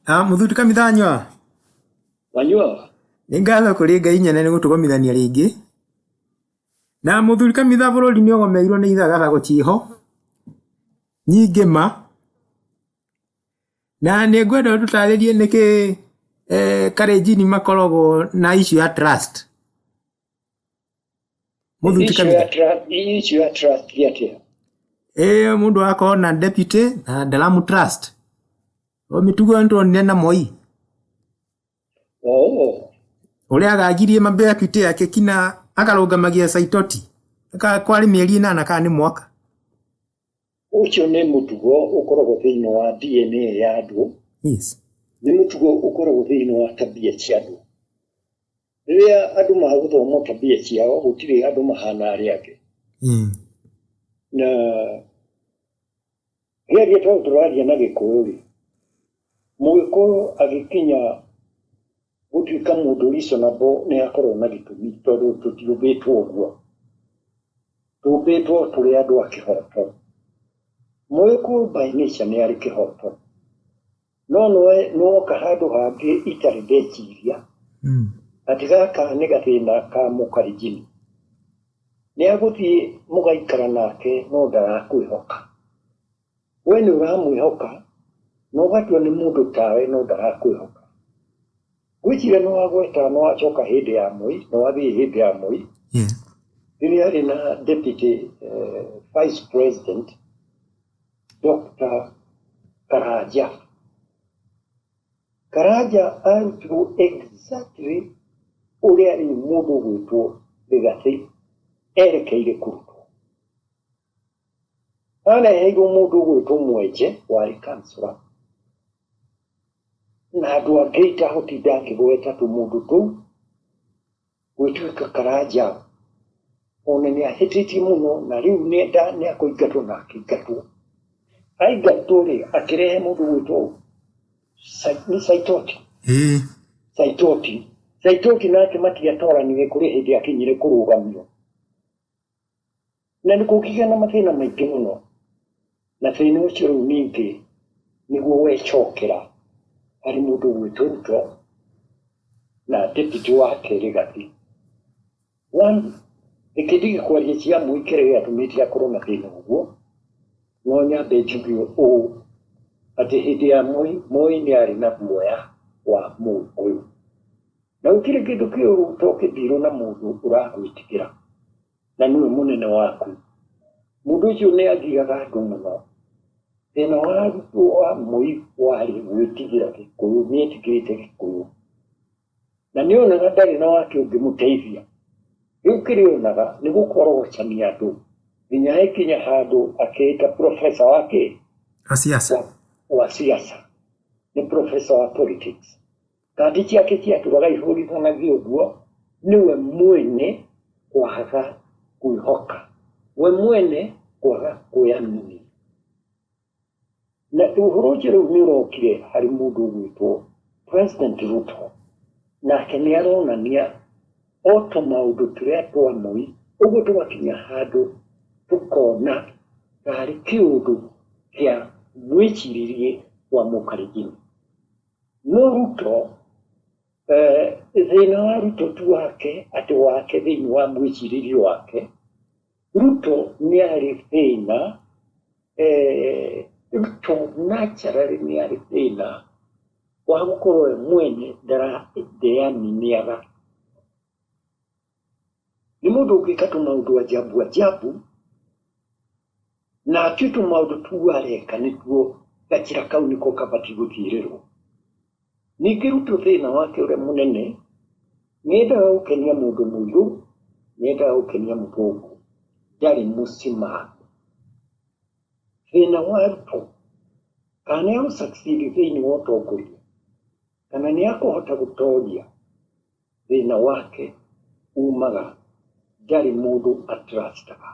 Mũthuri Kamithanyua. Wanyua. Nĩ ngatho kũrĩ Ngai nyene nĩ gũtũgomithania rĩngĩ. Na mũthuri Kamitha, bũrũri nĩ ũgomeirwo nĩ ithagathago ciĩho nyingĩ ma. Na nĩ ngwenda ũtũtarĩrie nĩkĩ Kalenjin makoragwo na issue ya trust. Mũthuri Issue ya Kamitha. trust, issue ya trust nĩ atĩa? Ĩ mũndũ akorwo na deputy na ndaramu trust. O mĩtugo ĩyo nĩtwonire na Moi. Oh, Ũrĩa agagirie madeputy ake kinya akarũngamagia Saitoti. Kwarĩ mĩeri ĩnana kana nĩ mwaka. Ũcio nĩ mũtugo ũkoragwo thĩinĩ wa DNA ya andũ. Nĩ mũtugo ũkoragwo thĩinĩ wa tabia cia andũ. Rĩrĩa andũ magũthoma tabia ciao, gũtirĩ andũ mahana arĩa angĩ. Na rĩaria tondũ tũraria na Gĩkũyũ rĩ, Mũgĩkũyũ agĩkinya gũtuĩka mũndũ reasonable nĩ akorwo na gĩtũmi, tondũ tũtiũmbĩtwo ũguo. Tũmbĩtwo tũrĩ andũ a kĩhoto. Mũgĩkũyũ by nature nĩ arĩ kĩhoto. No nĩwoka handũ hangĩ itarĩ ndeciria atĩ gaka nĩ gathĩna ka Mũkalenjin. Nĩ agũthiĩ mũgaikara nake no ndarakwĩhoka. We nĩ ũramwĩhoka na ũgatua nĩ mũndũ tawe no ndarakwĩhoka. Ngwĩciria nĩ wagweta nĩ wacoka hĩndĩ ya Moi, nĩ wathiĩ hĩndĩ ya Moi, rĩrĩa arĩ na deputy vice president Dr. Karanja. Karanja arutirwo exactly ũrĩa rĩu mũndũ ũgwĩtwo Rigathi erekeire kũrutwo. Areheirwo mũndũ ũgwĩtwo Mwenje warĩ councillor na andũ angĩ itahũtinda ngĩgweta tũmũndũ tũu. Gwĩtuĩka Karanja ona nĩ ahĩtĩtie mũno na rĩu nĩ akũingatwo na akĩingatwo. Aingatwo rĩ, akĩrehe mũndũ ũgwĩtwo nĩ Saitoti. Saitoti. Saitoti nake matiatoranire, kũrĩ hĩndĩ akinyire kũrũgamio. Na nĩ kũngĩgĩa na mathĩna maingĩ mũno. Na thĩna ũcio rĩu ningĩ nĩguo wecokera harĩ mũndũ ũgwĩtwo Ruto na deputy wake Rigathi. One, reke ndige kwaria cia Moi kĩrĩa gĩatũmĩte akorwo na thĩna ũguo, no nyambe njuge ũũ atĩ hĩndĩ ya Moi, Moi nĩ arĩ na guoya wa Mũgĩkũyũ. Na gũtirĩ kĩndũ kĩũru ta ũkĩndirwo na mũndũ ũragwĩtigĩra na nĩwe mũnene waku. Mũndũ ũcio nĩ agiaga andũ mũno. Thĩna wa arutwo wa Moi warĩ gwĩtigĩra Gĩkũyũ, nĩ etigĩrĩte Gĩkũyũ. Na nĩ onaga ndarĩ na wake ũngĩmũteithia. Rĩu kĩrĩa onaga nĩ gũkorogocania andũ nginya ĩkinya handũ akĩĩta professor wa kĩ? Wa siasa. Wa siasa. Nĩ professor wa politics. Kandi ciake ciatũraga ihũrithanagia ũguo nĩwe mwene kwaga kwĩhoka. We mwene kwaga kwĩamini. Na ũhoro ũcio rĩu nĩ ũrokire harĩ mũndũ ũgwĩtwo President Ruto. Nake nĩ aronania o tũmaũndũ tũrĩa twa Moi, ũguo tũgakinya handũ tũkona tarĩ kĩũndũ kĩa mwĩcirĩrie wa Mũkalenjin. No Ruto, thĩna wa Ruto ti wake atĩ wake thĩinĩ wa mwĩcirĩrie wake. Ruto nĩ arĩ thĩna, Ruto naturally nĩ arĩ thĩna wa gũkorwo we mwene ndeyaminiaga. Nĩ mũndũ ũngĩka tũmaũndũ ajabu ajabu, na atue tũmaũndũ tũu areka nĩtuo gachĩra kau nĩko kabatiĩ gũthiĩrĩrwo. Ningĩ Ruto thĩna wake ũrĩa mũnene, nĩ endaga gũkenia mũndũ mũirũ, nĩ endaga gũkenia mũthũngũ, ndarĩ mũcimamu. Thĩna wa Ruto, kana nĩ egũ succeed thĩinĩ wa ũtongoria, kana nĩ ekũhota gũtoria, thĩna wake umaga ndarĩ mũndũ atrustaga.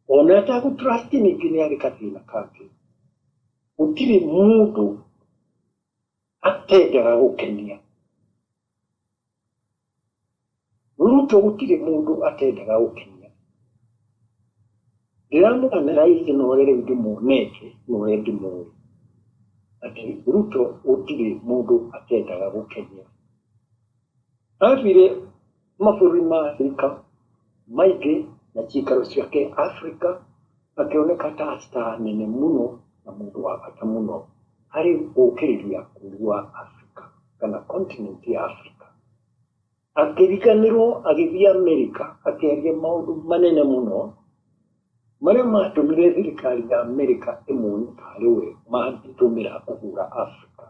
Ona atagũ trust ningĩ nĩ arĩ gathĩna kangĩ. Gũtirĩ mũndũ atendaga gũkenia. Ruto gũtirĩ mũndũ atendaga gũkenia. Ndĩramũ analyze na ũrĩa rĩu ndĩmuonete na ũrĩa ndĩmũĩ. Atĩ Ruto gũtirĩ mũndũ atendaga gũkenia. Athire mabũrũri ma Afrika maingĩ na ciikaro ciake Afrika akĩoneka ta star nene mũno na mũndũ wa bata mũno harĩ gũkĩrĩria bũrũri wa Afrika kana continent ya Afrika. Akĩriganĩrwo agĩthiĩ Amerika akĩaria maũndũ manene mũno marĩa matũmire thirikari ya Amerika ĩmuone tarĩ we mangĩtũmĩra kũhũra Afrika.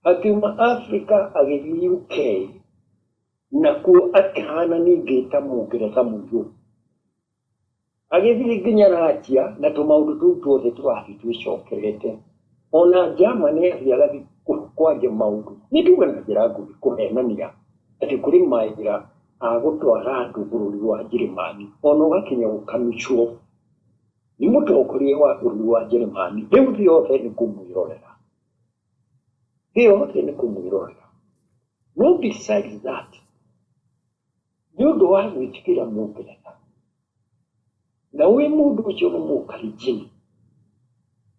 Akiuma Afrika agĩthiĩ UK, nakuo akĩhana ningĩ ta Mũngeretha mũirũ. Agĩthiĩ nginya Russia na tũmaũndũ tũu tuothe tũrathiĩ twĩcokerete. Ona Germany athiĩ agathiĩ kwaria maũndũ, nĩ tuge na njĩra nguhĩ kũhenania atĩ kũrĩ mawĩra a gũtwara andũ bũrũri wa Njĩrĩmani, ona ũgakinya gũkanucwo nĩ mũtongoria wa bũrũri wa Njĩrĩmani. Rĩu thĩ yothe nĩ kũmwĩrorera, thĩ yothe nĩ kũmwĩrorera. No besides that, nĩ ũndũ wa gwĩtigĩra Mũngeretha, na wĩ mũndũ ũcio nĩ Mũkalenjin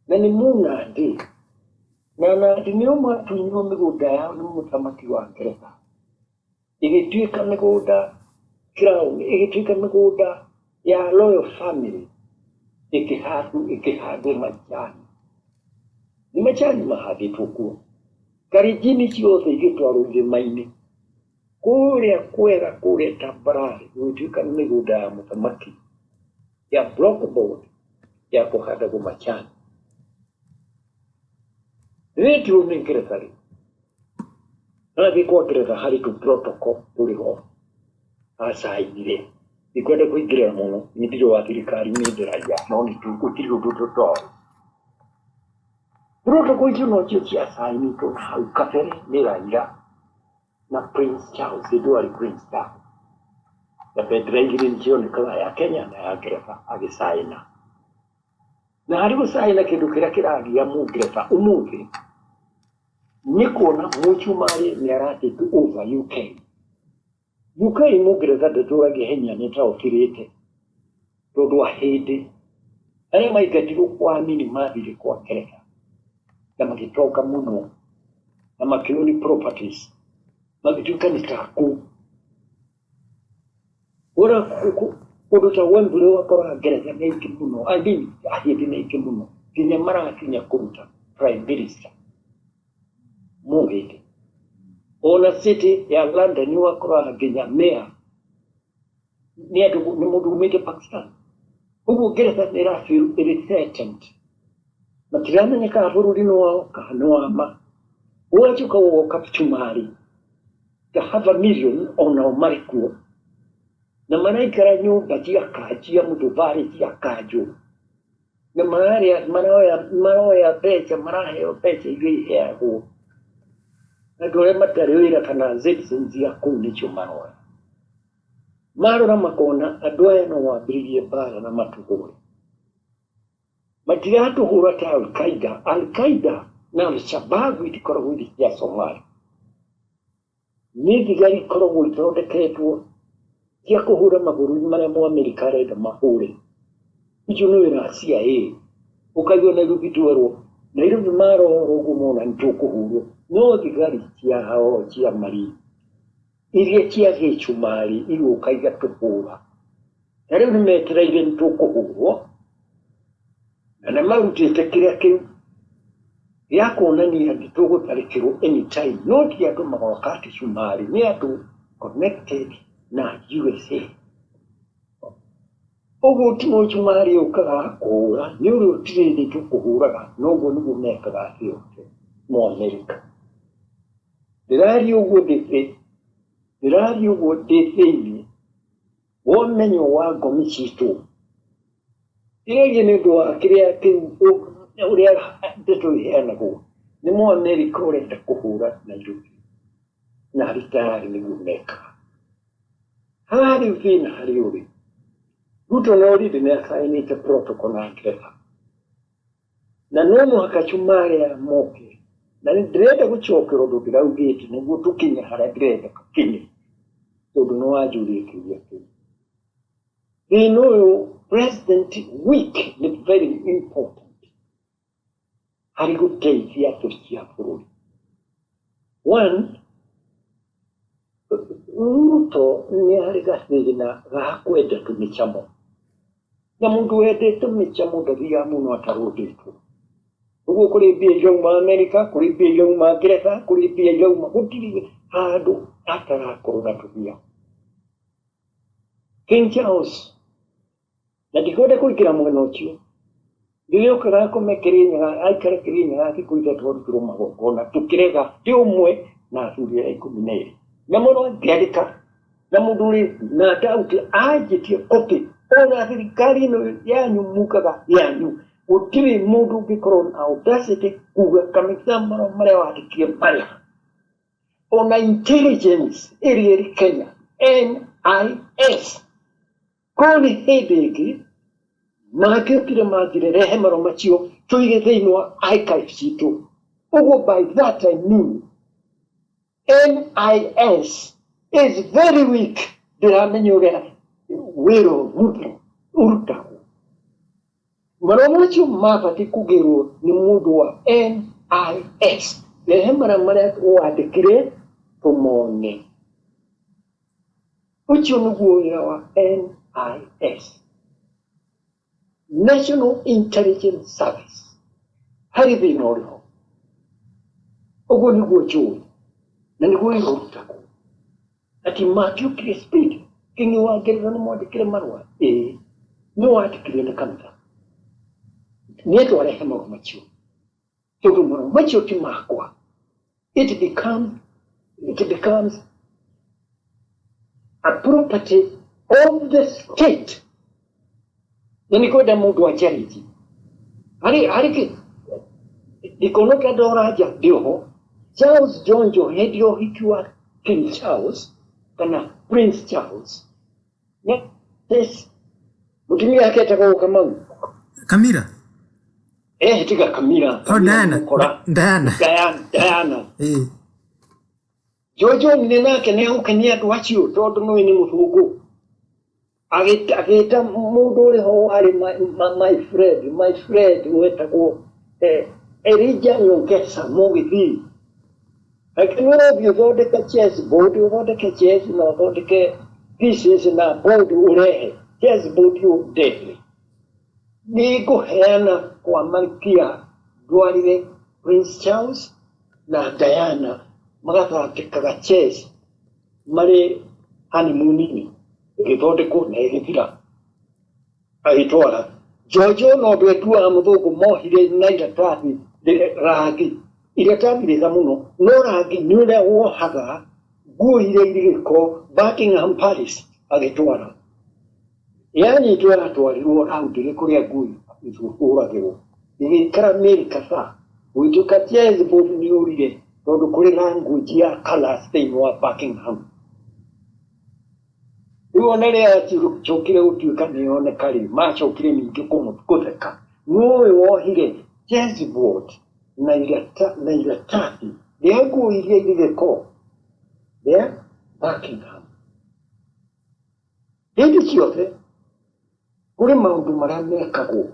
na nĩ Mũnandĩ, na Nandĩ nĩo matunyirwo mĩgũnda yao nĩ mũthamaki wa Ngeretha, ĩgĩtuĩka mĩgũnda crown, ĩgĩtuĩka mĩgũnda ya royal family, ĩkĩhandwo macani. Nĩ macani mahandĩtwo kuo. Kalenjin ciothe igĩtwarwo irĩma-inĩ. Kũrĩa kwega kũrĩa tambarare gũgĩtuĩka nĩ mĩgũnda ya mũthamaki ya blockboard ya kũhandagwo macani. Rĩretirwo nĩ Ngeretha rĩ, arathiĩ kwa Ngeretha harĩ tũ protocol tũrĩ ho acainire. Ndikwenda kũingĩrĩra mũno, niĩ ndirĩ wa thirikari, niĩ ndĩ raia, no nĩ gũtirĩ ũndũ tũtoĩ. Protocol icio nocio ciacainĩtwo na hau kabere nĩ Raila na Prince Charles, hĩndĩ ĩyo arĩ Prince Charles. Na bendera igĩrĩ nĩ cionekaga, ya Kenya na ya Ngeretha agĩcaina. Na harĩ gũcaina kĩndũ kĩrĩa kĩragia Mũngeretha ũmũthĩ nĩ kuona Mũcumarĩ nĩ ara take over UK. UK Mũngeretha ndatũragia hinya nĩ ta ũkirĩte tondũ ahĩndĩ arĩa maingatirwo kwa Amini mathire kwa Ngeretha na magĩtonga mũno na makĩown properties magĩtuĩka nĩ ta kũu. Ũrĩa kũndũ ta Wembley ũgakoraga Ngeretha nĩ aingĩ mũno, I mean ahĩndĩ nĩ aingĩ mũno nginya marakinya kũruta prime minister Mũhĩndĩ. Ona city ya London ũgakoraga nginya mayor nĩ andũ nĩ mũndũ umĩte Pakistan. Ũguo Ngeretha nĩ ĩra feel ĩrĩ threatened. Matiramenyeka bũrũri nĩ wao kana nĩ wa ma. Gũgacoka gũgoka Cumarĩ ta half a million onao marĩ kuo na maraikara nyũmba cia cia mũtũbarĩ cia kanjũ na mararĩa maroya maroya mbeca maraheo mbeca iria iheagwo andũ arĩa matarĩ wĩra kana citizens a kũu nĩcio maroya. Marora makona andũ aya no mambĩrĩrie mbara na matũhũre. Matiratũhũra ta Al-Qaeda. Al-Qaeda na Al-Shabaab itikoragwo irĩ cia Somalia. Nĩ thigari ikoragwo ithondeketwo cia kũhũra mabũrũri marĩa Mũamerika arenda mahũre. Icio nĩ wĩra wa CIA. Ũkaigua Nairobi twerwo, Nairobi marora ũguo mona nĩ tũkũhũrwo. No thigari ciao cia marine iria cia gĩcumarĩ igũka igatũhũra. Na rĩu nĩ metereire nĩ tũkũhũrwo na nĩ marutĩte kĩrĩa kĩu gĩa kuonania nĩ tũgũtharĩkĩrwo anytime. No ti andũ magoka atĩ cumarĩ, nĩ andũ connected na USA. Ũguo ti mũcumarĩ ũkaga kũhũra, nĩ ũrĩa ũtirĩrĩtwo kũhũraga, noguo nĩguo mekaga thĩ yothe Mũamerika. Ndĩraria ũguo ndĩ ndĩraria ũguo ndĩ thĩinĩ wa ũmenyo wa ngomi citũ. Ndĩraria nĩ ũndũ wa kĩrĩa kĩu ũrĩa ndeto iheanagwo nĩ Mũamerika ũrenda kũhũra Nairobi na arĩ tayari nĩguo mekaga. Haha rĩu thĩna harĩ ũrĩ, Ruto no already nĩ acainĩte protocol na Ngeretha na no mũhaka cumarĩ aya moke na nĩ ndĩrenda gũcokera ũndũ ndĩraugĩte nĩguo tũkinye harĩa ndĩrenda tũkinye tondũ nĩ wanjũria kĩũria kĩu. Thĩna ũyũ president weak nĩ very important. Harĩ gũteithia thũ cia bũrũri. One, Ruto nĩ arĩ gathĩna ga kwenda tũmĩcamo. Na mũndũ wendete mĩcamo ndathiaga mũno atarũndĩtwo. Ũguo kũrĩ mbia irauma Amerika, kũrĩ mbia irauma Ngeretha, kũrĩ mbia irauma, gũtirĩ handũ atarakorwo na tũmbia. King Charles, na ndikwenda kũingĩra mwena ũcio, rĩrĩa okaga akome Kĩrĩnyaga, aikare Kĩrĩnyaga thikũ 3 arutirwo magongona, tũkĩrega ndĩ ũmwe na athuri arĩa 12. Na mũno ngĩandĩka, na mũndũ ũrĩ na doubt anjĩtie copy, ona thirikari ĩno yanyu mugaga yanyu, gũtirĩ mũndũ ũngĩkorwo na audacity kuga kanitha marĩa wandĩkire marĩa. Ona intelligence ĩrĩa ĩrĩ Kenya, NIS, kũrĩ hĩndĩ ĩngĩ mangĩokire manjĩre rehe marũa macio tũige thĩinĩ wa archive citũ. Ũguo by that I mean NIS is very weak, ndĩramenya ũrĩa wĩra ũrutagwo. Marũa macio mabatiĩ kũgĩrwo nĩ mũndũ wa NIS, rehe marĩa marĩa wandĩkire tũmone. Ũcio nĩguo wĩra wa NIS, National Intelligence Service. Harĩ thĩna ũrĩ ho. Ũguo nĩguo njũĩ na nĩguo wĩra ũrutagwo. Ati mangĩokire speed, King wa Ngeretha nĩ mwandĩkĩre marũa? Ĩĩ, nĩ wandĩkire nĩ kanitha. Nĩ twarehe marũa macio. Tondũ marũa macio ti makwa. It becomes a property of the state. Na nĩ kwenda mũndũ anjarĩtie. Harĩ kĩ ndikono ta ndora nja ndĩ oho. Charles Jonjo hĩndĩ ya ũhiki wa King Charles kana Prince Charles. Yes. Mũtumia wake etagwo Kamau. Kamira. Eh, tiga Kamira. Oh, Kamira Diana. nĩ mũkora. Diana. Diana, Diana. Jojo nĩ nake nĩ egũkenia andũ acio tondũ nĩwe nĩ mũthũngũ. Agĩta mũndũ ũrĩ ho warĩ my friend wetagwo Elijah Nyongesa Mũgĩthii. Akĩmwĩra ũthiĩ ũthondeke chess board, ũthondeke chess na ũthondeke pieces na board ũrehe. Chess board ũndehere. Nĩngũheana kwa Malkia ndwarĩre Prince Charles na Diana magathondekaga chess marĩ honeymoon-inĩ. Ĩgĩthondekwo na ĩgĩthira. Agĩtwara. Jojo no ũndũ etuaga mũthũngũ mohire na iratathi rangi. Iratathi rĩega mũno, no rangi nĩ ũrĩa wohaga nguo iria irĩ gĩko Buckingham Palace agĩtwara. Yanyitwo yatwarirwo laundry kũrĩa nguo ihũragĩrwo. Ĩgĩikara mĩeri kadhaa. Gũgĩtuĩka chessboard nĩ yũrire tondũ kũrĩ language ya colours thĩinĩ wa Buckingham. Rĩu ona rĩrĩa yacokire gũtuĩka nĩ yoneka rĩ, macokire ningĩ gũtheka. Nũũ wohire chessboard na iratathi rĩa nguo iria irĩ gĩko rĩa Buckingham? Hĩndĩ ciothe kũrĩ maũndũ marĩa mekagwo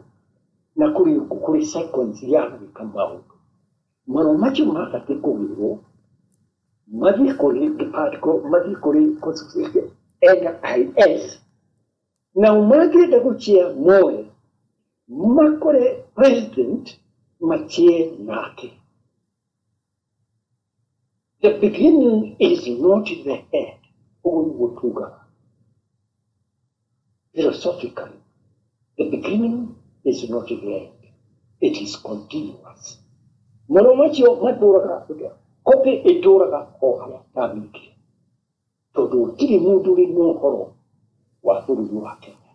na kũrĩ sequence ya gwĩka maũndũ. Marũa macio mabatiĩ kũgĩrwo mathiĩ kũrĩ department, mathiĩ kũrĩ NIS, nao mangĩenda gũchia moe makore president machie nake. The beginning is not the end. Ũguo nĩguo tugaga. Philosophically, the beginning is not the end. It is continuous. Marũa macio matũraga, copy ĩtũraga o harĩa ndamĩkire. Tondũ gũtirĩ mũndũ ũrĩ na ũhoro wa bũrũri wa Kenya.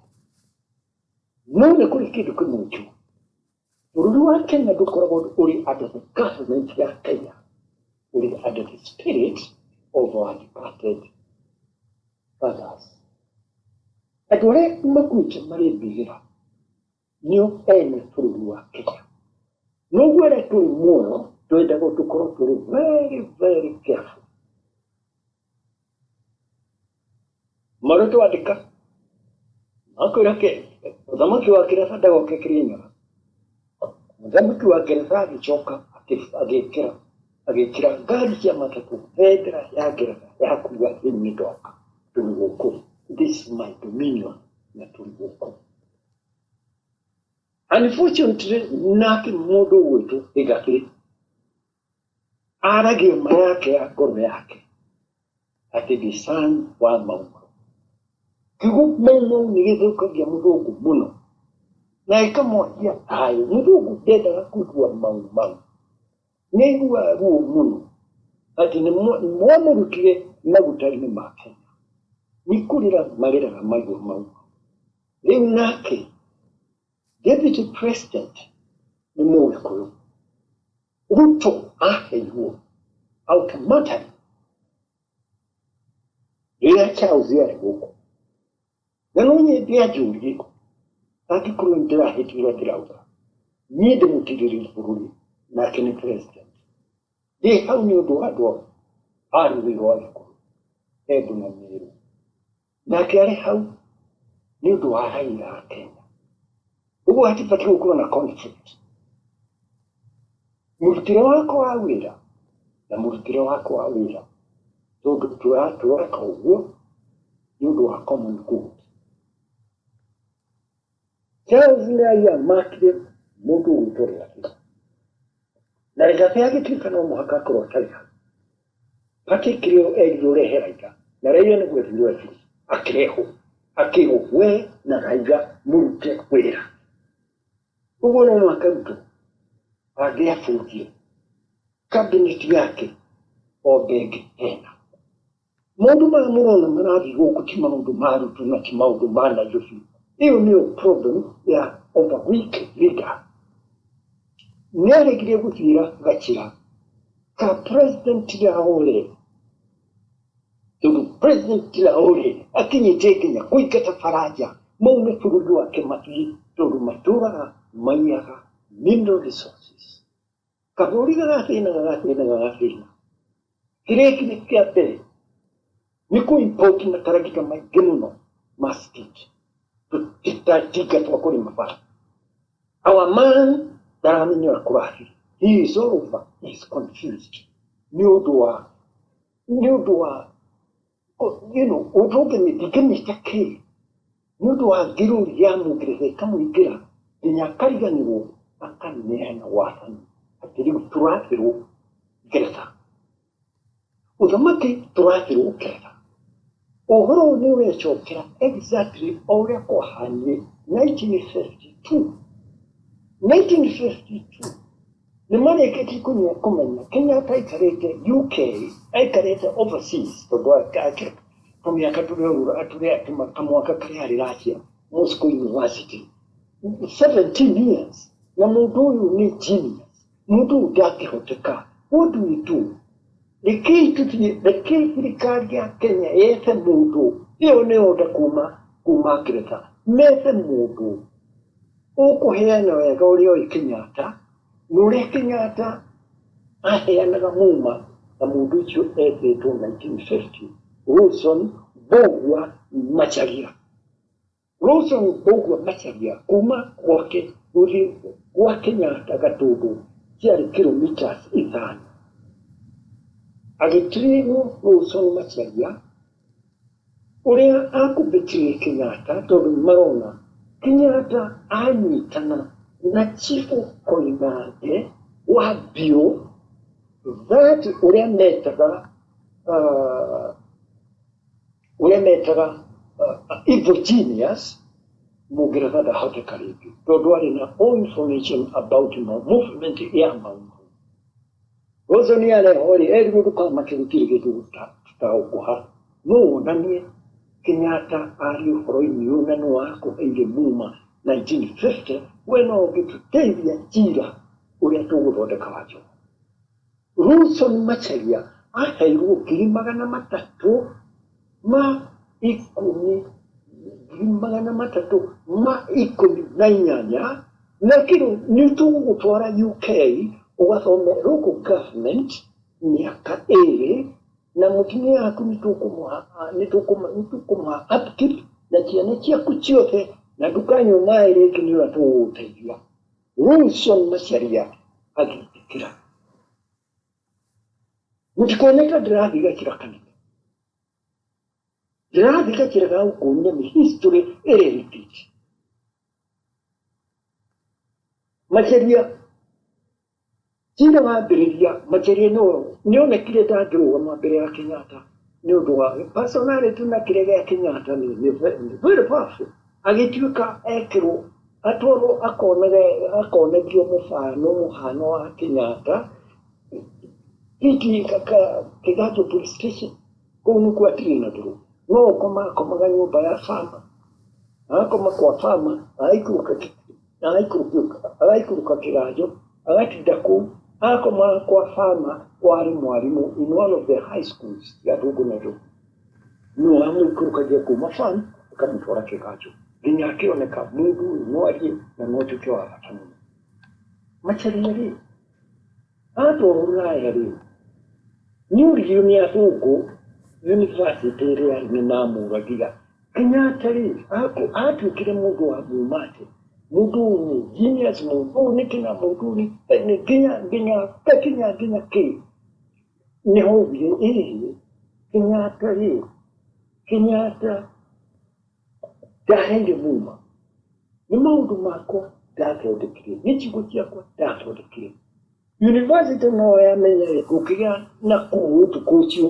No nĩ kũrĩ kĩndũ kĩmwe njũĩ. Bũrũri wa Kenya ndũkoragwo ũrĩ under the government ya Kenya, ũrĩ under the spirit of our departed fathers. Andũ arĩa makuĩte marĩ mbĩrĩra nĩo ene bũrũri wa Kenya. Noguo arĩa tũrĩ muoyo twendaga tũkorwo tũrĩ very very careful. Marũa twandĩka makwĩra ke mũthamaki wa Kĩraba ndagoke Kĩrĩnyaga. Mũthamaki wa Ngeretha agĩcoka agĩkĩra ngari cia matatũ bendera ya Ngeretha ya kuga rĩu nĩ ndoka, tũrĩ gũkũ, this is my dominion, na tũrĩ gũkũ. Unfortunately, nake mũndũ ũgwĩtwo Rigathĩ aragia ma yake ya ngoro yake atĩ ndĩ son wa Mau Mau. Kiugo Mau Mau nĩ gĩthũkagia mũthũngũ mũno na ĩkamwagia thayũ. Mũthũngũ ndendaga kũigua Mau Mau, nĩ aiguaga ruo mũno atĩ nĩ mwamũrutire maguta-inĩ ma Kenya. Nĩ kũrĩra marĩraga maigua Mau Mau. Rĩu nake deputy president nĩ Mũgĩkũyũ. Ruto aheirwo automatically rĩrĩa Charles arĩ gũkũ. Na no nyende anjũrie angĩkorwo nĩ ndĩrahĩtia ũrĩa ndĩrauga. Niĩ ndĩmũtirĩrĩri bũrũri nake nĩ president. Ndĩ hau nĩ ũndũ wa andũ a rũrĩrĩ rwa Gĩkũyũ, Embu na Meru. Nake arĩ hau nĩ ũndũ wa raia a Kenya. Ũguo hatibatiĩ gũkorwo na conflict. Mũrutĩre wakwa wa wĩra na mũrutĩre wakwa wa wĩra, tondũ tũreka ũguo nĩ ũndũ wa common good. Charles nĩ aiamakire mũndũ ũgwĩtwo Rigathĩ, na Rigathĩ agĩtuĩka no mũhaka akorwo atarĩ hau. Patrick rĩo erirwo rehe Raila, na Raila nĩguo ethirwo ethirwo, akĩrehwo, akĩrwo we na Raila mũrute wĩra. Ũguo no mũhaka Ruto angĩabunjire cabinet yake ombe ĩngĩ tena. Maũndũ maya mũrona marathiĩ gũkũ ti maũndũ ma Ruto na ti maũndũ ma Nairobi. Ĩyo nĩyo problem ya of a weak leader. Nĩaregire gũthiĩra gacĩra ka President Traore, tondũ President Traore akinyĩte nginya kũingata Faranja maume bũrũri wake mathiĩ, tondũ matũraga maiyaga mineral resources. Kabũrũri gagathĩna gagathĩna gagathĩna. Kĩrĩa kĩrĩ kĩa mbere nĩ kũ import mataragita maingĩ mũno ma state, tũtinga twa kũrĩma bara. Our man ndaramenya ũrĩa kũrathiĩ. He is all over, he is confused. Nĩ ũndũ wa nĩ ũndũ wa you know, ũndũ ndingĩmĩta kĩ, nĩ ũndũ wa ngirũri ya Mũngeretha ĩkamũingĩra nginya akariganĩrwo akaneana wathani atĩ rĩu tũrathĩrwo Ngeretha, ũthamaki tũrathĩrwo Ngeretha. Ũhoro ũyũ nĩ ũrecokera exactly o ũrĩa kwahanire 1952. 1952 nĩ marĩkĩtie kũnya kũmenya Kenyatta aikarĩte UK, aikarĩte overseas, tondũ tũmĩaka tũrĩa kamwaka karĩa arĩ Russia, Moscow University, 17 years, na mũndũ ũyũ nĩ genius, mũndũ ũyũ ndangĩhoteka. What do we do? Rekei tũthiĩ, rekei thirikari ya Kenya yethe mũndũ, ĩyo nĩ order kuma Ngeretha, methe mũndũ ũkũheana wega ũrĩa oĩ Kenyatta na ũrĩa Kenyatta aheanaga muma, na mũndũ ũcio etĩtwo 1950 Wilson Mbugua Macharia. Wilson Mbugua Macharia kuma gwake gũthiĩ gwa Kenyatta Gatũndũ ciarĩ kilometers 5. Agĩtirĩrwo Wilson Macharia ũrĩa akũmbĩtire Kenyatta, tondũ marona Kenyatta anyitana na Chifu Koinange wa Biũ, that ũrĩa metaga evil genius. Mũngeretha ndahoteka rĩngĩ, tondũ arĩ na all information about movement ya Mau Mau. Wilson arehwo rĩ, erirwo ndũkamake, gũtirĩ kĩndũ tũtagũkũha, no wonanie Kenyatta arĩ ũhoro-inĩ ũyũ na nĩ wakũheire muma 1950, we no ũngĩtũteithia njira ũrĩa tũgũthondeka wa Njogu. Wilson Macharia aheirwo 310,000, 318,000, na kĩrũ nĩ tũgũgũtwara UK ũgathome local government mĩaka 2, na mũtumia waku nĩ tũkũmũha upkeep na ciana ciaku ciothe, na ndũkanyua maĩ rĩngĩ nĩ ũrĩa tũgũgũteithia. Wilson Macharia agĩtĩkĩra. Mũtikone ta ndĩrathiĩ gacĩra kanene, ndĩrathiĩ gacĩra ga gũkuonia nĩ history ĩrĩ repeat. Macharia cira wambĩrĩria, Macharia nĩonekire ndangĩrũgama mbere ya Kenyatta nĩ ũndũ wa personality na kĩrĩa gĩa Kenyatta nĩ very powerful. Agĩtuĩka ekĩrwo atwarwo akonage akonagio mũbano mũhano wa Kenyatta hiki Kiganjo police station kũu nĩkuo atirĩ na ndũrũ no ũkoma akomaga nyũmba ya farmer, agakoma kwa farmer, agaikũrũka Kiganjo agatinda kũu agakoma kwa farmer kwarĩ mwarimũ in one of the high schools ya Ndũngũ Nairobi. Nĩwe wamũikũrũkagia kuma farm akamũtwara Kiganjo nginya akĩoneka mũndũ ũyũ no arie na no atuĩke wa bata mũno. Macharia rĩ atwarwo rũraya rĩ nĩoririo nĩ athũngũ university ĩrĩa arĩ nĩmamũragia Kenyatta rĩ atuĩkire mũndũ wa muma atĩ mũndũ ũyũ nĩ genius, mũndũ ũyũ nĩ kĩna, mũndũ ũyũ nĩ nginya nginya nginya nginya kĩ nĩho augire ĩĩ Kenyatta rĩ Kenyatta ndaheire muma nĩ maũndũ makwa ndathondekire nĩ ciugo ciakwa ndathondekire. University no yamenyere gũkĩgĩa na kũu ũtukũ ũcio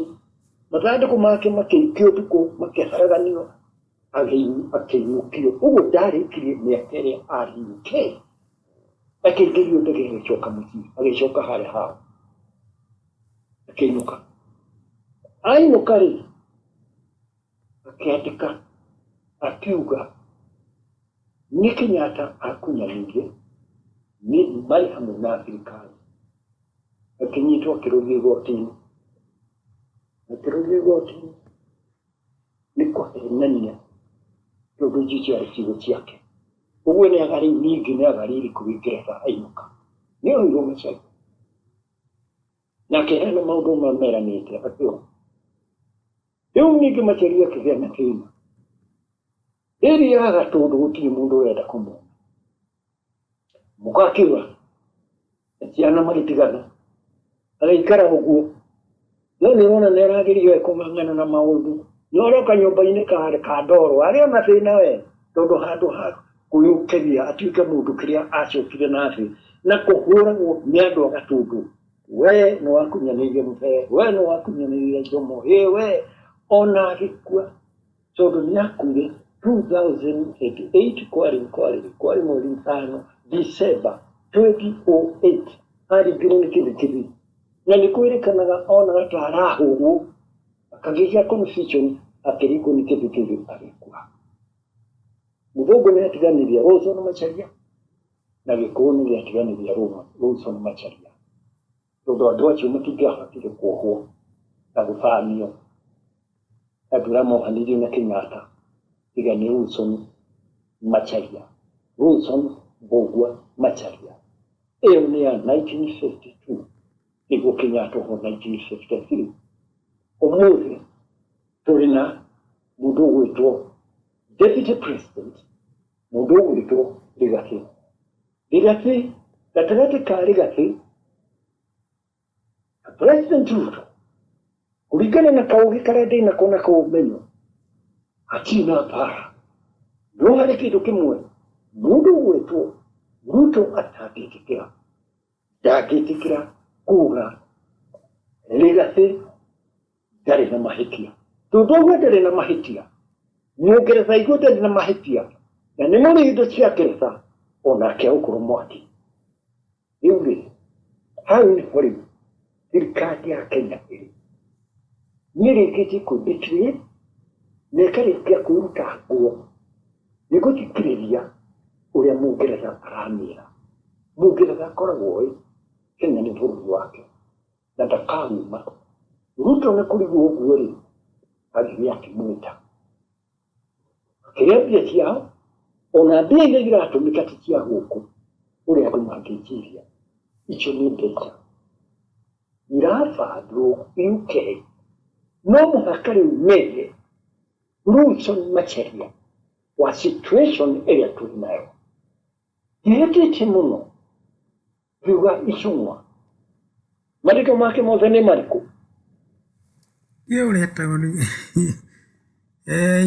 mathandũkũ make makĩikio ũtukũ makĩharaganio akĩinũkio ũguo ndarĩkirie mĩaka ĩrĩa arĩ UK akĩingĩrio ndege agĩcoka mũciĩ agĩcoka harĩa hao akĩinũka. Ainũka rĩ akĩandĩka akiuga nĩ Kenyatta akunyanĩire nĩ marĩ hamwe na thirikari. Akĩnyitwo akĩrũgio igoti-inĩ, akĩrũgio igoti-inĩ nĩ kũhenania tondũ icio ciarĩ ciugo ciake. Ũguo nĩ agarĩ ningĩ nĩ agarĩire kũu Ngeretha ainũka nĩ oirwo Macharia na akĩheana maũndũ mameranĩte akĩoha. Rĩu ningĩ Macharia akĩgĩa na thĩna rĩrĩa ya Gatũndũ gũtirĩ mũndũ ũrenda kũmuona, mũka akĩũra na ciana magĩtigana agĩikara ũguo no nĩ ũrona nĩ arageria kũng'ang'ana na maũndũ no aroka nyũmba-inĩ ka ndoro arĩ ona thĩna we tondũ handũ ha kwĩyũkĩria atuĩke mũndũ kĩrĩa acokire na thĩ na kũhũragwo nĩ andũ a Gatũndũ we nĩ wakunyanĩire mũbee we nĩ wakunyanĩire Jomo ĩ we ona agĩkua tondũ nĩ akuire 2008 kwarĩ kwarĩ kwarĩ mweri ithano December 2008 aringirwo nĩ kĩbikĩbi na nĩ kwĩrĩkanaga onaga ta arahũrwo akagĩa confusion akĩringwo nĩ kĩbikĩbi agĩkua. Mũthũngũ nĩ atiganĩria Wilson Macharia na Gĩkũyũ nĩ gĩatiganĩria Wilson Macharia tondũ andũ acio matingĩahotire kuohwo na gũthamio andũ arĩa mohanĩirio na Kenyatta tiga nĩ Wilson Macharia, Wilson Mbũgua Macharia. Ĩyo nĩ ya 1952 nĩguo Kenyatta ohwo 1953. Ũmũthĩ tũrĩ na mũndũ ũgwĩtwo deputy president, mũndũ ũgwĩtwo Rigathi. Rigathi gatagatĩ ka Rigathi na President Ruto kũringana na kaũgĩ karĩa ndĩnako na kaũmenyo hatirĩ na mbara, no harĩ kĩndũ kĩmwe mũndũ ũgwĩtwo Ruto atangĩtĩkĩra, ndangĩtĩkĩra kuga Rigathi ndarĩ na mahĩtia tondũ auga ndarĩ na mahĩtia Mũngeretha aigua ndarĩ na mahĩtia na nĩ mũrĩ indo cia Ngeretha onake agũkorwo mwaki. Rĩu rĩ hau nĩho rĩu thirikari ya Kenya ĩrĩ nĩ ĩrĩkĩtie kwĩ na ĩkarĩkia kwĩruta nguo nĩ gũthikĩrĩria ũrĩa Mũngeretha aramĩra. Mũngeretha akoragwo oĩ Kenya nĩ bũrũri wake na ndakauma. Ruto nĩ kũrigwo ũguo rĩ agĩthiĩ akĩmwĩta akĩrĩa mbia ciao ona mbia iria iratũmĩka ti cia gũkũ ũrĩa andũ mangĩciria icio nĩ mbeca irabandwo UK. No mũhaka rĩu methe Wilson Macharia wa situation ĩrĩa tũrĩ nayo. Ndihĩtĩtie mũno. Ngiuga Icũng'wa marĩtwa make mothe nĩ marĩkũ? Ye ũretagwo nĩ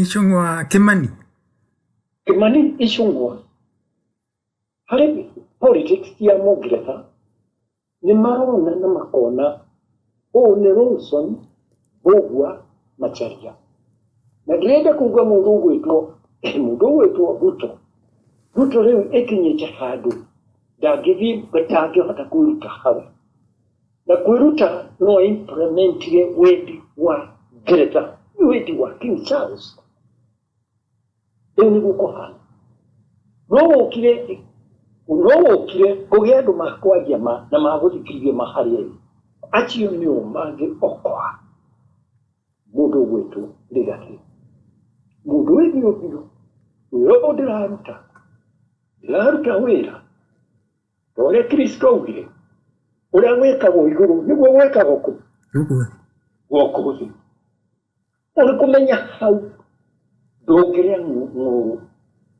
Icũng'wa Kĩmani. Kĩmani Icũng'wa harĩ politics ya Mũngeretha nĩ marona na makona ũũ nĩ Lawson Mbũgua Macharia. Na ndĩrenda kuga mũndũ ũgwĩtwo Ruto. Ruto rĩu ĩkinyĩte handũ ndangĩthiĩ, ndangĩhota kwĩruta hau, na kwĩruta no implementire wendi wa Ngeretha, wendi wa King Charles. Rĩu nĩguo kũhana. No wũkire kũgĩa andũ makwaria ma na magũthikĩrĩria ma harĩa ĩrĩ, acio nĩo mangĩokoa mũndũ ũgwĩtwo Rigathĩ, mũndũ wĩ biũ biũ. Wĩra ũyũ ndĩraruta wĩra ta ũrĩa Kristo augire, ũrĩa gwĩkagwo igũrũ nĩguo gwĩkagwo kũ Gũkũ thĩ. Gũkũ thĩ. Ũrĩ kũmenya hau ndũngĩrĩa ng'ũũrũ,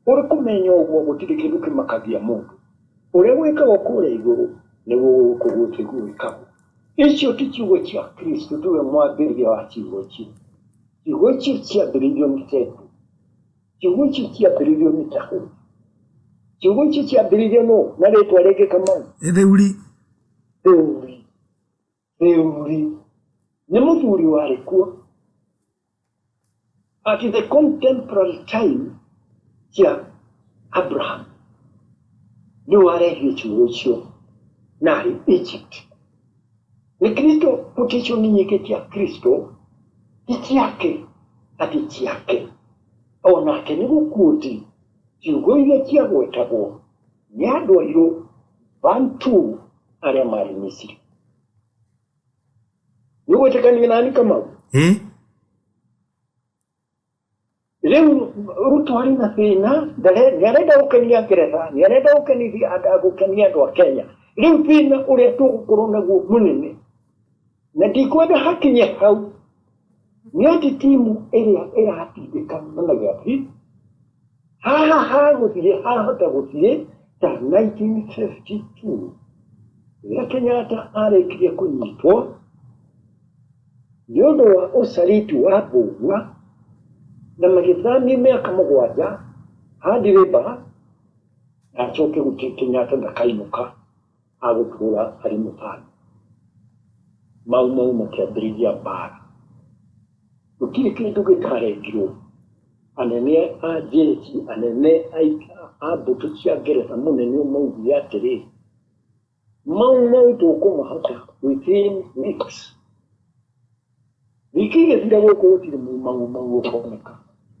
ũrĩ kũmenya ũguo gũtirĩ kĩndũ kĩmakagia mũndũ. Ũrĩa gwĩkagwo kũrĩa igũrũ nĩguo gũkũ gũthĩ gwĩkagwo. Icio ti ciugo cia Kristo, tiwe mwambĩrĩria wa ciugo icio. Ciugo icio ciambĩrĩirio nĩ Petero, ciugo icio ciambĩrĩirio nĩ Daudi, ciugo icio ciambĩrĩirio nũ na rĩtwa rĩngĩ, Kamau? Theuri. Theuri. Theuri nĩ mũthuri warĩ kuo at the contemporary time cia Abraham, nĩ warehire ciugo icio na arĩ Egypt. Nĩ Kristo, quotation nyingĩ cia Kristo ti ciake, atĩ ciake onake nĩ gũkuoti ciugo iria ciagwetagwo nĩ andũ airũ Bantu arĩa marĩ Misiri. Nĩ gwĩtĩkania nani, Kamau? Ĩ. Rĩu Ruto arĩ na thĩna, nĩ arenda gũkenia Ngeretha, nĩ arenda gũkenithia gũkenia andũ a Kenya. Rĩu thĩna ũrĩa tũgũkorwo naguo mũnene, na ndikwenda hakinye hau, nĩ atĩ timu ĩrĩa ĩratindĩka Managiathi haha hagũthiĩ, hahota gũthiĩ ta 1952 rĩrĩa Kenyatta arĩkirie kũnyitwo nĩ ũndũ wa ũcariti wa Mbũgua na magĩthamio mĩaka 7 hard labor, na acoke gũthiĩ Kenyatta ndakainũka, agũtũra arĩ mũthami. Mau Mau makĩambĩrĩria mbara, gũtirĩ kĩndũ gĩtarengirwo. Anene a jeshi, anene a mbũtũ cia Ngeretha, mũnene ũmwe augire atĩrĩ, Mau Mau tũkũmahota within weeks. Wiki igĩthira gũkũ gũtirĩ Mau Mau ũkoneka.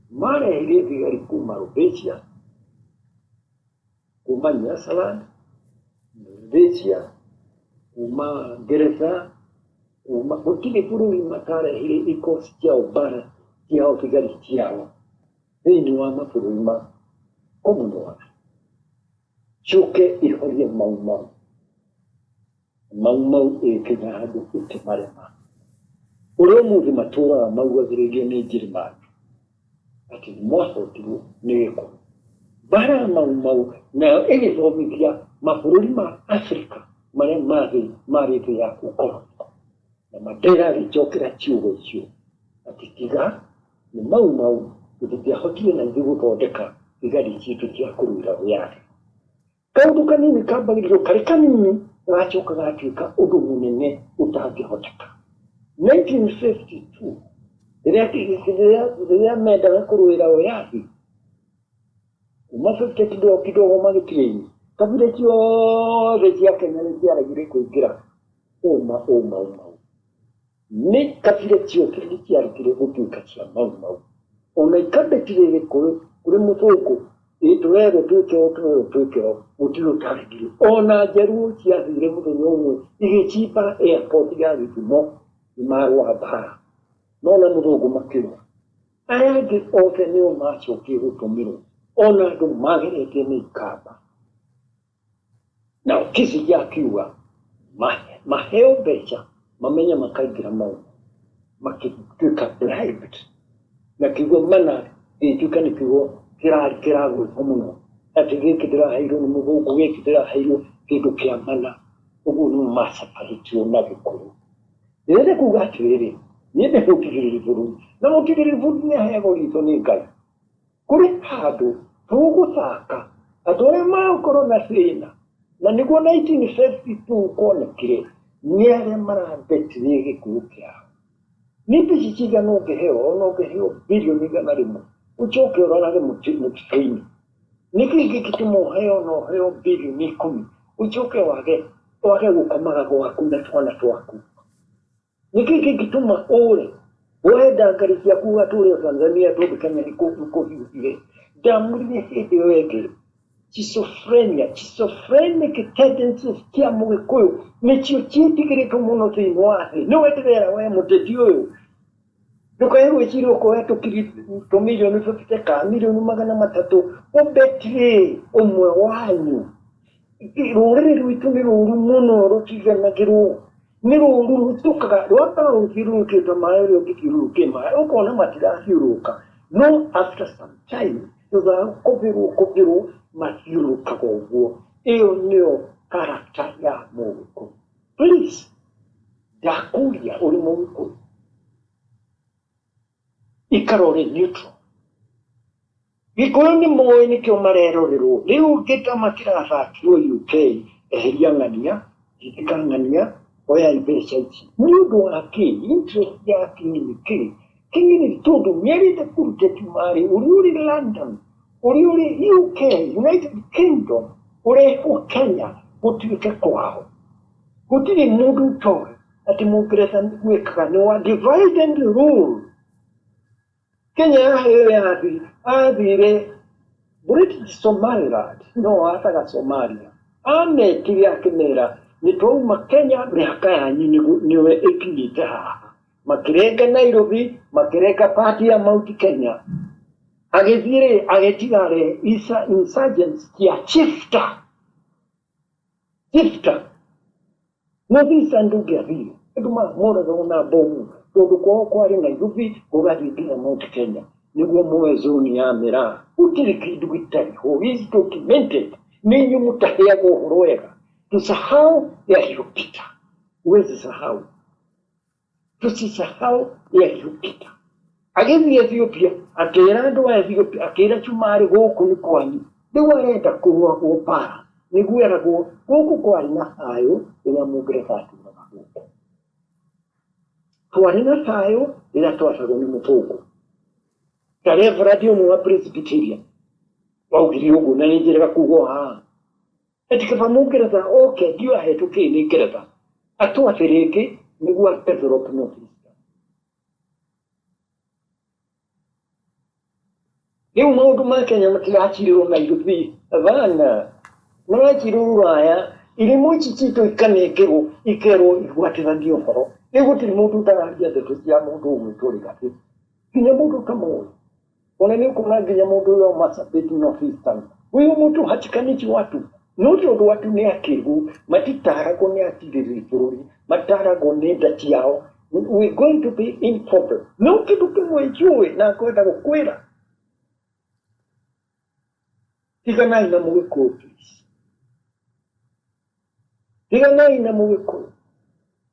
Marehire thigari kuma Rhodesia, kuma Nyasaland, Rhodesia, kuma Ngeretha, kuma gũtirĩ bũrũri matarehire ikosi ciao mbara ciao, thigari ciao thĩinĩ wa mabũrũri ma Commonwealth ciũke ihorie Mau Mau. Mau Mau ĩgĩkinya handũ ĩkĩmarema, ũrĩa ũmũthĩ matũraga maugagĩrĩrio nĩ Njĩrĩmani atĩ nĩ mwahotirwo nĩ Gĩkũyũ. Mbara ya Mau Mau nayo ĩgĩthomithia mabũrũri ma Afrika marĩa marĩ marĩ thĩ ya ũkoroni, na Mandela agĩcokera ciugo icio atĩ tiga nĩ Mau Mau tũtingĩahotire na ithuĩ gũthondeka thigari citũ cia kũrũĩra wĩyathi. Kaũndũ kanini kambagĩrĩrio karĩ kanini gagacoka gatuĩka ũndũ mũnene ũtangĩhoteka. 1952 rĩrĩa mendaga kũrũĩra wĩyathi kuma 50 kidogo kidogo magĩtirĩini kabira ciothe cia Kenya nĩ ciaregire kũingĩra ũma ũma Mau. Nĩ kabira ciothe nĩ ciaregire gũtuĩka cia Mau Mau, ona ikambĩtire Gĩkũyũ kũrĩ mũthũngũ, ĩ tũrerwo twĩke ũũ, tũrerwo twĩke ũũ, gũtirĩ ũtaregire. Ona njaruo ciathire mũthenya ũmwe igĩcimba airport ya Gĩthumo, nĩ marũa mbara no na mũthũngũ makĩrũa. Aya angĩ othe nĩo macokire gũtũmĩrwo, ona andũ mageretie nĩ ikamba. Nao Kissinger akiuga maheo mbeca mamenye makaingĩra Mau, makĩtuĩka bribed, na kiugo mana gĩgĩtuĩka nĩ kiugo kĩragwĩkwo mũno, atĩ gĩkĩ ndĩraheirwo nĩ mũthũngũ, gĩkĩ ndĩraheirwo kĩndũ kĩa mana. Ũguo nĩguo macabarĩtio na Gĩkũyũ. Ndĩrenda kuga atĩrĩrĩ, niĩ ndĩ mũtigĩrĩri bũrũri, na mũtigĩrĩri bũrũri nĩ aheagwo ritho nĩ Ngai. Kũrĩ handũ tũgũthaka andũ arĩa magũkorwo na thĩna, na nĩguo 1952 kuonekire nĩ arĩa marabetire gĩkũyũ kĩao. Nĩ mbeca cigana ũngĩheo, ona ũngĩheo birioni 100, ũcoke ũrorage mũtitũ-inĩ. Nĩkĩ gĩgĩtũma ũheo na ũheo birioni 10, ũcoke wage wage gũkomaga gwaku na twana twaku? Nĩkĩ gĩgĩtũma ũre woe ndangari ciaku ũgatũre Tanzania tondũ Kenya nĩ kũhiũhire? Ndamũrire hĩndĩ ĩyo ĩngĩ schizophrenia, schizophrenic tendencies cia mũgĩkũyũ nĩcio ciĩtigĩrĩtwo mũno thĩinĩ wa thĩ. Nĩwe ndĩrera we mũteti ũyũ, ndũkae gwĩciria ũkoya tũkiri tũmirioni 50 kana mirioni 300 ũbetire ũmwe wanyu. Rũrĩrĩ rwitũ nĩ rũru mũno, rũtiganagĩrwo nĩ rũru, rũtukaga rwambaga gũthiũrũrũkĩte maĩ ũrĩa ũngĩthiũrũrũkie maĩ ũkona matirathiũrũrũka, no after some time thutha wa kũbĩrwo kũbĩrwo mathiũrũrũkaga ũguo. Ĩyo nĩyo character ya mũgĩkũyũ. Please, ndakũria ũrĩ mũgĩkũyũ, ikara ũrĩ neutral. Gĩkũyũ nĩ moĩ nĩkĩo marerorerwo rĩu gĩtama kĩrathakirwo UK. Eheria ng'ania, tindĩka ng'ania, oyai mbeca ici. Nĩ ũndũ wa kĩ? Interest ya Kingi nĩ kĩ? Kingi nĩ tondũ nĩarenda kũruta cumarĩ ũrĩa ũrĩ London, ũrĩa ũrĩ UK, United Kingdom, ũrehwo Kenya gũtuĩke kwao. Gũtirĩ mũndũ ũtoĩ atĩ mũngeretha gwĩkaga nĩ wa divide and rule. Kenya yaheo yathi athire British Somaliland, no ataga Somalia, ametire akĩmera nĩ twauma Kenya, mĩhaka yanyu nĩwe ĩkinyĩte haha. Makĩrenga Nairobi, makĩrenga part ya Mount Kenya. Agĩthiĩ rĩ, agĩtiga rĩ isa insurgents cia shifta shifta North Eastern. Ndũngĩathire, andũ moragagwo na mbomu tondũ kwao kwarĩ Nairobi gũgathiĩ nginya Mount Kenya nĩguo moe zone ya Miraa. Gũtirĩ kĩndũ gĩtarĩ ho, is documented. Nĩ inyuĩ mũtaheagwo ũhoro wega. Tusahau yaliyopita, huwezi sahau, tusisahau yaliyopita. Agĩthiĩ Ethiopia akĩra andũ a Ethiopia, akĩra cumarĩ gũkũ nĩ kwanyu. Rĩu arenda kũrũagwo mbara nĩguo eragwo gũkũ kwarĩ na thayũ rĩrĩa mũngeretha atũraga gũkũ, twarĩ na thayũ rĩrĩa twacagwo nĩ mũthũngũ. Ta reverend ũmwe wa Presbyterian waugire ũguo, na nĩ njĩrega kuga haha ati kaba mũngeretha oke ndio ahetwo kĩ nĩ ngeretha atwathe rĩngĩ nĩguo develop North Eastern. Rĩu maũndũ ma Kenya matiracirĩrwo Nairobi bana, maracirwo rũraya. Irimũ ici citũ ikanengerwo, ikerwo igwatithanie ũhoro. Rĩu gũtirĩ mũndũ ũtararia ndeto cia mũndũ ũgwĩtwo Rigathĩ, nginya mũndũ ũtamoĩ. Ona nĩ ũkuona nginya mũndũ ũyũ wa Marsabit North Eastern, huyu mtu hachikanichi watu, no tondũ watu nĩ akĩgu, matitaragwo nĩ atirĩrĩri bũrũri, mataragwo nĩ nda ciao. We going to be in problem. No kĩndũ kĩmwe njũĩ na ngwenda gũkwĩra, tiganai na mũgĩkũyũ, please, tiganai na mũgĩkũyũ,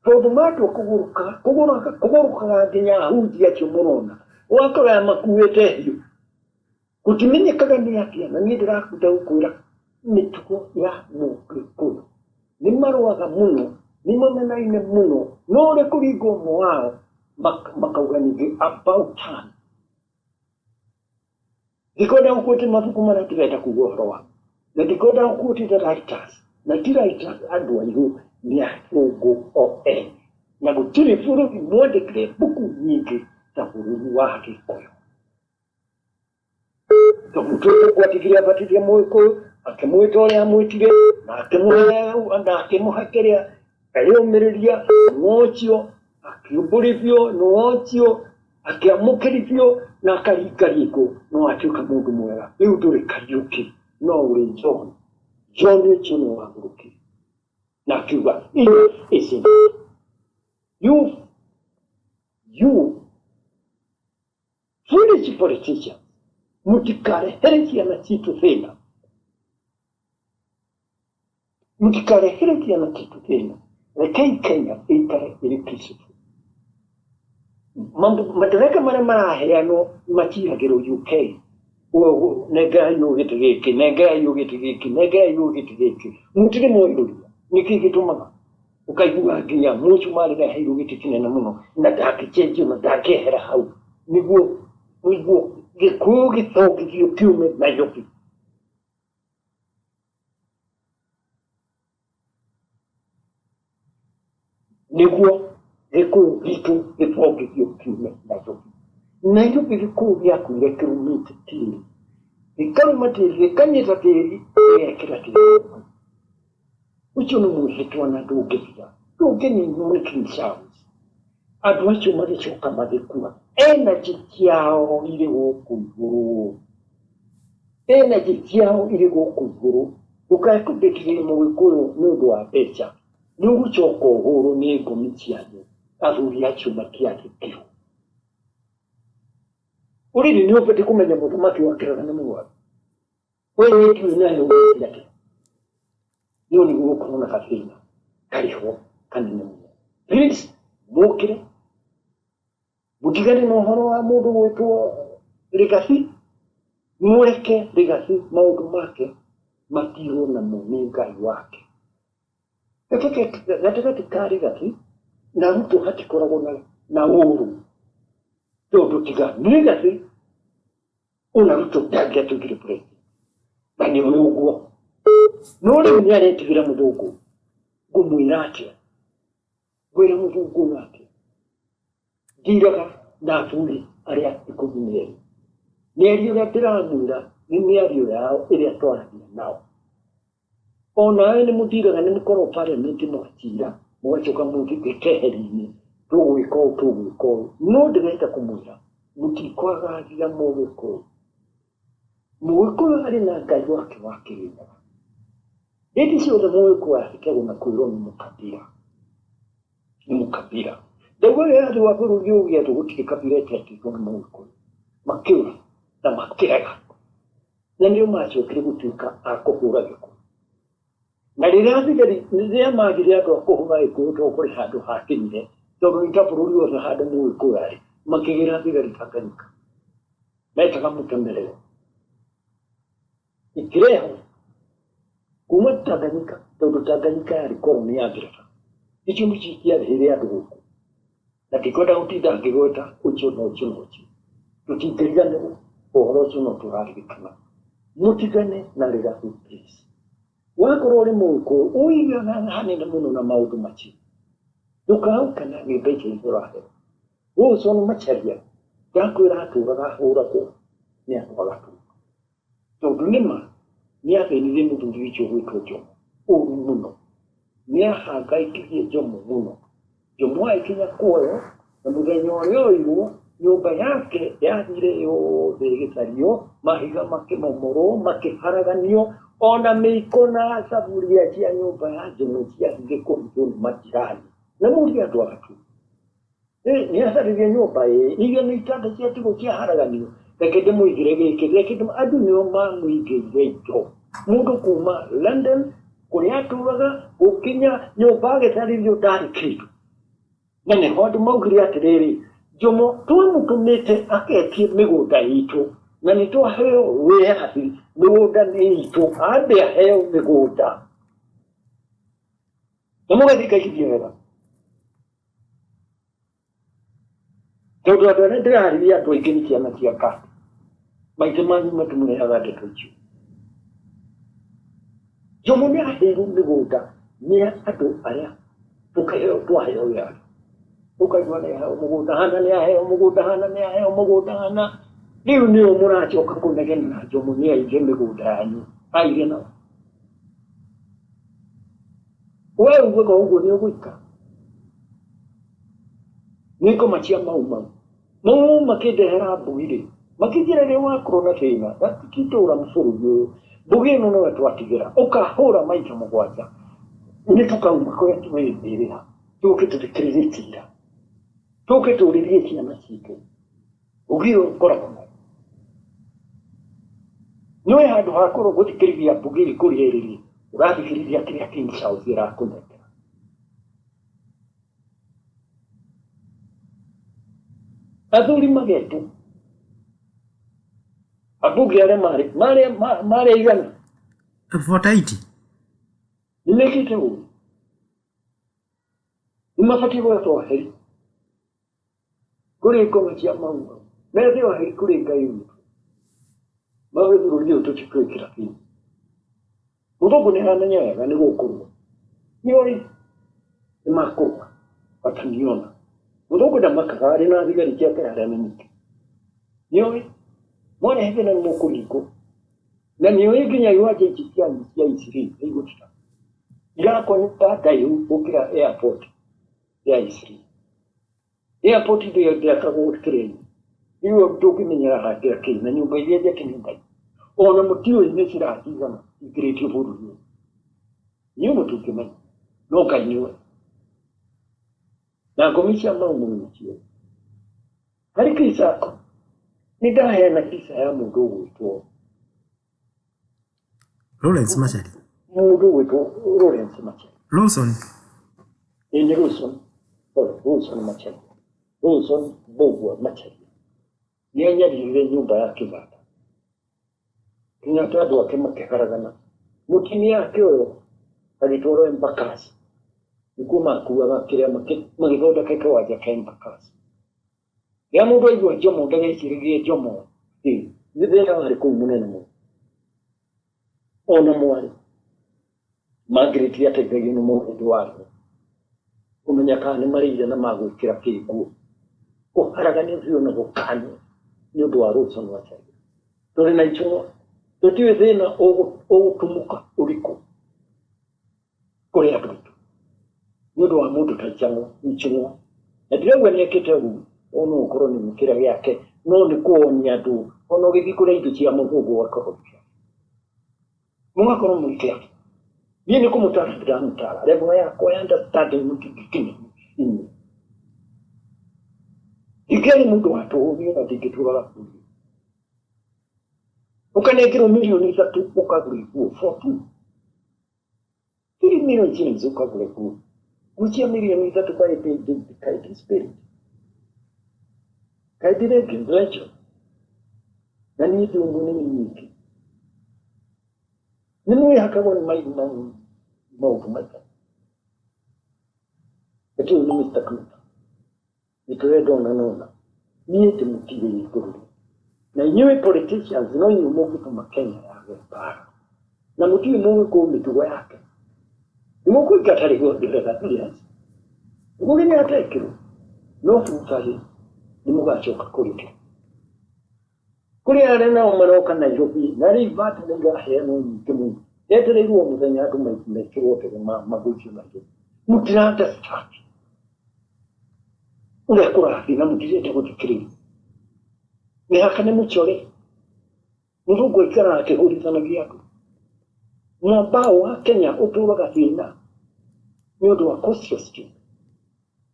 tondũ matua kũgũrũka kũgũrũka kũgũrũkaga nginya ahunjia acio mũrona ũgakora makuĩte hiũ, gũtimenyekaga nĩ atĩa. Na niĩ ndĩrakunda gũkwĩra mĩtugo ya mũgĩkũyũ nĩ marũaga mũno, nĩ mamenaine mũno, no ũrĩa kũringa ũmwe wao makauga ningĩ about time. Ndikwenda gũkuĩte mabuku marĩa ndĩrenda kuga ũhoro wa, na ndikwenda gũkuĩte writers, na ti writers andũ airũ, nĩ athũngũ o ene, na gũtirĩ bũrũri mwandĩkire mbuku nyingĩ ta bũrũri wa Gĩkũyũ, tondũ mũthũngũ atigire abatithia mũgĩkũyũ, akĩmwĩta ũrĩa amwĩtire, na akĩmũhe na akĩmũhe kĩrĩa eyũmĩrĩria nĩwocio, akĩumbũrithio nĩwocio, akĩamũkĩrithio na akaringaringwo, no atuĩka mũndũ mwega. Rĩu ndũrĩ Kariũki, no ũrĩ John. John ũcio nĩ wagũrũkire na akiuga enough is enough. You foolish politicians, mũtikarehere ciana citũ thĩna. Mũtikarehere ciana citũ thĩna. Rekei Kenya ĩikare ĩrĩ peaceful. Madereka marĩa maraheanwo maciragĩrwo UK. Nengerai ũyũ gĩtĩ gĩkĩ, nengerai ũyũ gĩtĩ gĩkĩ, nengerai ũyũ gĩtĩ gĩkĩ. Mũtirĩ mwaihũria. Nĩkĩ gĩtũmaga ũkaigua nginya mũcumarĩ nĩ aheirwo gĩtĩ kĩnene mũno na ndangĩcenjio na ndangĩehera hau nĩguo nĩguo gĩkũyũ gĩtongithio kiume Nairobi. Nĩguo gĩkũyũ gitũ gĩtongithio kiume Nairobi. Nairobi gĩkũyũ gĩakuire kĩrumĩte tĩri, gĩkaruma tĩri, gĩkanyita tĩri, gĩgekĩra tĩri. Ũcio nĩ mwĩhĩtwa na ndũngĩthira, ndũngĩninwo nĩ King Charles. Andũ acio magĩcoka magĩkua, energy ciao irĩ gũkũ igũrũ, energy ciao irĩ gũkũ igũrũ. Ndũkae kũmbĩtĩrĩria mũgĩkũyũ nĩ ũndũ wa mbeca, nĩ ũgũcoka ũhũrwo nĩ ngomi cianyu. Athuri acio matiathĩkirwo. Ũrĩrĩ nĩ ũbatiĩ kũmenya mũthamaki wa kĩrara nĩ mũrwaru. We niĩ ndiũĩ nawe ũgwĩciria atĩa? No nĩ gũgũkorwo na gathĩna karĩ ho kanene mũno. Please mũkĩre mũtigane na ũhoro wa mũndũ gwĩtwo Rigathi, mũreke Rigathi maũndũ make matirwo namo nĩ Ngai wake. Gatagatĩ ka Rigathi na Ruto hatikoragwo na ũru, tondũ tiga nĩ Rigathi ona Ruto ndangĩatuĩkire president na nĩ ũĩ ũguo. No rĩu nĩ aretigĩra mũthũngũ. Ngũmwĩra atĩa? Ngwĩra mũthũngũ ũyũ atĩa? Ndiraga na athuri arĩa 12. Mĩario ĩrĩa ndĩramwĩra nĩ mĩario yao ĩrĩa twaragia nao. Onawe nĩ mũthiraga nĩ mũkoragwo parliament mũgacira mũgacoka mũthiĩ keheri-inĩ tũgwĩka ũũ tũgwĩka ũũ. No ndĩrenda kũmwĩra mũtikwagagia mũgĩkũyũ. Mũgĩkũyũ arĩ na Ngai wake wa Kĩrĩnyaga. Hĩndĩ ciothe mũgĩkũyũ ahĩtagwo na kwĩrwo nĩ mũkabira. Nĩ mũkabira. Ndaigua wĩyathi wa bũrũri ũgĩethwo gũtirĩ kabira ĩtetĩtwo nĩ mũgĩkũyũ. Makĩũra na makĩrega. Na nĩo macokire gũtuĩka a kũhũra gĩkũyũ. Na rĩrĩa thigari, rĩrĩa magire andũ a kũhũra gĩkũyũ tondũ kũrĩ handũ hakinyire, tondũ nĩ ta bũrũri wothe handũ mũgĩkũyũ arĩ, makĩgĩra thigari Tanganyika. Metaga mũtemerero. Ikĩrehwo kuma Tanganyika, tondũ Tanganyika yarĩ koroni ya Ngeretha. Icio nĩcio ciarehire andũ gũkũ. Na ndikwenda gũtinda ngĩgweta ũcio na ũcio na ũcio. Tũtingĩriganĩrwo ũhoro ũcio no tũraririkana. Mũtigane na Rigathi please. Wakorwo ũrĩ mũgĩkũyũ ũigana hanene mũno na maũndũ macio. Ndũkaũkana nĩ mbeca iria ũraheo. Wilson Macharia ndakwĩra atũraga ahũragwo nĩ andũ a Gatundu. Tondũ nĩma nĩathĩnirie mũthuri ũcio ũgwĩtwo Jomo ũru mũno. Nĩahangaikirie Jomo mũno. Jomo agĩkinya kuoyo na mũthenya ũrĩa oirwo nyũmba yake yathire yothe ĩgĩthario, mahiga makĩmomorwo, makĩharaganio, ona mĩiko na thaburia cia nyũmba ya Jomo ciathire kũhithwo nĩ majirani. Na mũrie andũ a Gatundu. Nĩ atharirie nyũmba ĩ iria nĩ itanda ciatigwo ciaharaganio, reke ndĩmũigĩre gĩkĩ, reke ndĩmũ andũ nĩo mamũigĩire indo. Mũndũ kuma London kũrĩa atũraga gũkinya nyũmba agĩtharĩrio ndarĩ kĩndũ. Na nĩho andũ maugire atĩrĩrĩ, Jomo twamũtũmĩte aketie mĩgũnda itũ na nĩ twaheo wĩyathi, mĩgũnda nĩ itũ, ambe aheo mĩgũnda. Na mũgathikagithia wega. Tondũ andũ arĩa ndĩrarĩria andũ aingĩ nĩ ciana cia ngati. Maithe manyu matũmũheaga ndeto icio. Jomo nĩ aheirwo mĩgũnda nĩ andũ arĩa tũkĩheo twaheo wĩyathi. Ũkaigua nĩ aheo mũgũnda hana, nĩ aheo mũgũnda hana, nĩ aheo mũgũnda hana. Rĩu nĩo mũracoka kũnegena na Jomo nĩ aige mĩgũnda yanyu. Aige nao. We ugaga ũguo nĩ ũgwĩka. Nĩ ngoma cia mau mau. Mau mau makĩndehera mbui rĩ, makĩnjĩra rĩrĩa wakorwo na thĩna, gatitũra bũrũri ũyũ, mbugi ĩno nĩwe twatigĩra, ũkahũra maita mũgwanja, nĩ tũkauma kũrĩa twĩmbĩrĩra, tũke tũthikĩrĩrie cira, tũke tũrĩrie ciana citũ. Mbugi ĩyo ngoragwo nayo. Nĩũĩ handũ ha gũthikĩrĩria mbugi ĩkũrĩa ĩrĩrie, Ũrathikĩrĩria kĩrĩa King Charles arakũnengera. Athuri magetwo ambunge arĩa marĩ igana 48. Nĩmekĩte ũru, nĩmabatiĩ gwetha ũheri kũrĩ ngoma cia mau mau, methe ũheri kũrĩ Ngai witũ, mauge bũrũri ũyũ tũtikwĩkĩra thĩna. Mũthũngũ nĩ aramenya wega nĩ gũkũrũa, nĩoĩ nĩ makũrũa wataniona. Mũthũngũ ndamakaga, arĩ na thigari ciake harĩa nĩ nyingĩ, nĩoĩ mwarehe thĩna nĩ mũkũringwo, na nĩoĩ nginya iwanja ici cianyu cia Isiri nĩ igũtiga irakwo nyũmba ndaihu gũkĩra airport ya Isiri. Airport ndĩakagwo kĩrĩnĩ, rĩu ndũngĩmenyera hangĩra kĩ na nyũmba iria njake nĩ ndaihu, ona mũtiũĩ nĩ silaha cigana ingĩrĩtio bũrũri ũyũ, inyuĩ mũtingĩmenya, no Ngai nĩoĩ. Na ngomi cia mau mau nĩcio. Harĩ kisa nĩ ndaheana kisa ya mũndũ ũgwĩtwo Lawrence Machari. Mũndũ ũgwĩtwo Lawrence Machari. Lawson. Ĩ nĩ Lawson, sorry, Lawson Machari. Lawson Mbũgua Machari. Nĩ anyaririre nyũmba ya Kĩganda. Nginya andũ ake makĩharagana. Mũtumia ake ũyũ agĩtwarwo Embakasi. Nĩkuo makuaga kĩrĩa magĩthondeka kĩwanja kĩa Embakasi. Rĩrĩa mũndũ aigua Jomo ndageciragie Jomo ĩ nĩ thĩna warĩ kũu mũnene mũno. Ona mwarĩ Margaret ateithagio nĩ mũhĩndĩ warĩ kũmenya kana nĩ marĩire na magwĩkĩra kĩ nguo. Kũharaganio biũ na gũkanio nĩ ũndũ wa Lawson Macharia. Tũrĩ na icũng'wa, tũtiũĩ thĩna ũgũtumũka ũrĩkũ kũrĩ andũ aitũ nĩ ũndũ wa mũndũ ta Icũng'wa. Na ndirauga nĩ ekĩte ũguo, ũũ no ũkorwo nĩ kĩrĩa gĩake, no nĩ kuonia andũ ona ũgĩthiĩ kũrĩa indo cia mũthũngũ ũgakorwo ũgĩkĩra. Mũgakorwo mũrĩ careful. Niĩ nĩ kũmũtara ndĩramũtara, level yakwa ya understanding mũtingĩkinya inyuĩ. Ingĩarĩ mũndũ wa tũhũ niĩ ona ndingĩtũraga bũrũri. Ũkanengerwo mirioni 3 ũkagũra iguo for two. 3 million shillings ũkagũra iguo. Nguo cia mirioni 3 kaĩ kaĩ ndĩ spirit. Kaĩ ndĩrĩ intellectual. Na niĩ ndĩ ũmwe nĩ nyingĩ. Nĩ mwĩhakagwo nĩ maũndũ maita. Lakini ũyũ nĩ Mr. Kruger. Nĩ tũrenda ona nona. Niĩ ndĩmũtigĩire bũrũri. Na inyuĩ politicians no inyuĩ mũngĩtũma Kenya yage mbara. Na mũtiũĩ mũgĩkũyũ mĩtugo yake. Nĩ mũkũingata rĩgathu, yes. Nĩmũgĩ atekĩrwo. No thutha-rĩ, nĩ mũgacoka kũrĩra. Kũrĩ arĩa nao maroka Nairobi na rĩu ibati nĩ iraheanwo nyingĩ mũno. Etereirwo o mũthenya andũ mekĩrwo ndege magũithio Nairobi. Mũtira understand ũrĩa kũrathiĩ na mũtirenda gũthikĩrĩria. Mĩhaka nĩ mĩcore. Mũthũngũ aikaraga akĩhũrithanagia andũ. Mwambao wa Kenya ũtũraga thĩna nĩ ũndũ wa coastal stream.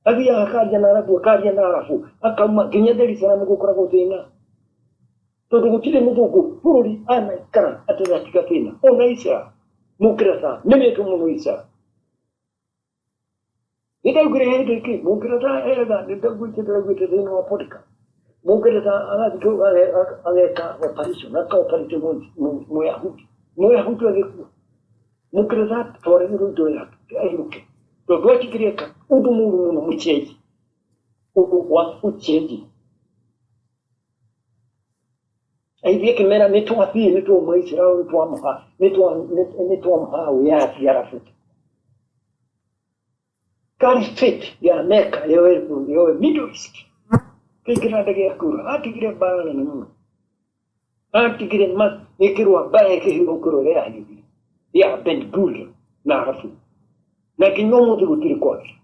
Athiaga akaria na Arabu, akaria na Arabu, akauma nginya Dar es Salaam gũkoragwo thĩna. Tondũ gũtirĩ mũthũngũ bũrũri anaikara ataratiga thĩna. Ona Israel, mũngeretha, nĩmetwo mũno Israel. Nĩndaugire hĩndĩ ĩngĩ, mũngeretha etha, nĩndaugĩte ndĩraugĩte thĩinĩ wa podcast. Mũngeretha agathiĩ ageka operation, aka operate Mũyahudi. Mũyahudi agĩkua. Mũngeretha atwarĩrwo indo yake ainũke. Tondũ atigire eka ũndũ mũru mũno mũchenji. Ũndũ wa ũchenji. Aithiĩ akĩmera nĩ twathiĩ nĩ twauma Israel nĩ twamaha wĩyathi Arabu. Caliphate ya Mecca yoe Middle East. Kĩingĩra ndege ya kura atigire mbara nene mũno. Atigire ĩkĩrwo mbara ĩkĩhiũrũkĩrwo ĩrĩa yahiũhire ya Ben Gurion na Arabu. Na nginya ũmũthĩ gũtirĩ kwagĩra.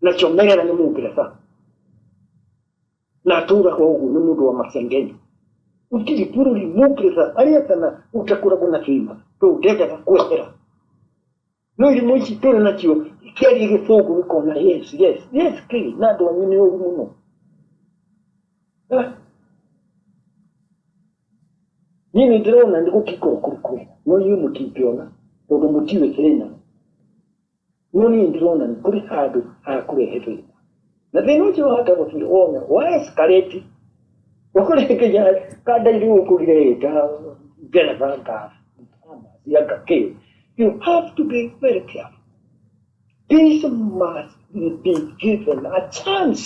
Na Chomerera nĩ Mũngeretha. Na atũraga ũguo nĩ mũndũ wa macengenyo. Gũtirĩ bũrũri Mũngeretha arĩa kana ũtakoragwo na thĩna tondũ ndendaga kwehera. No irimũ ici tũrĩ nacio ikĩaria gĩthũngũ gĩkona yes yes yes kĩ na andũ anyu nĩ ũru mũno. Niĩ nĩ ndĩrona nĩ gũtikorwo kũrĩ kwega no inyuĩ mũtingĩona. Tondũ mũtiũĩ thĩna. No niĩ ndĩrona nĩ kũrĩ handũ ha kũrehe thĩna. Na thĩna ũcio wahota gũthiĩ wone wa escalate ũkore nginya kanda irĩ ũkũgire ĩta ngeretha nga anga kĩ. You have to be very careful. Peace must be given a chance.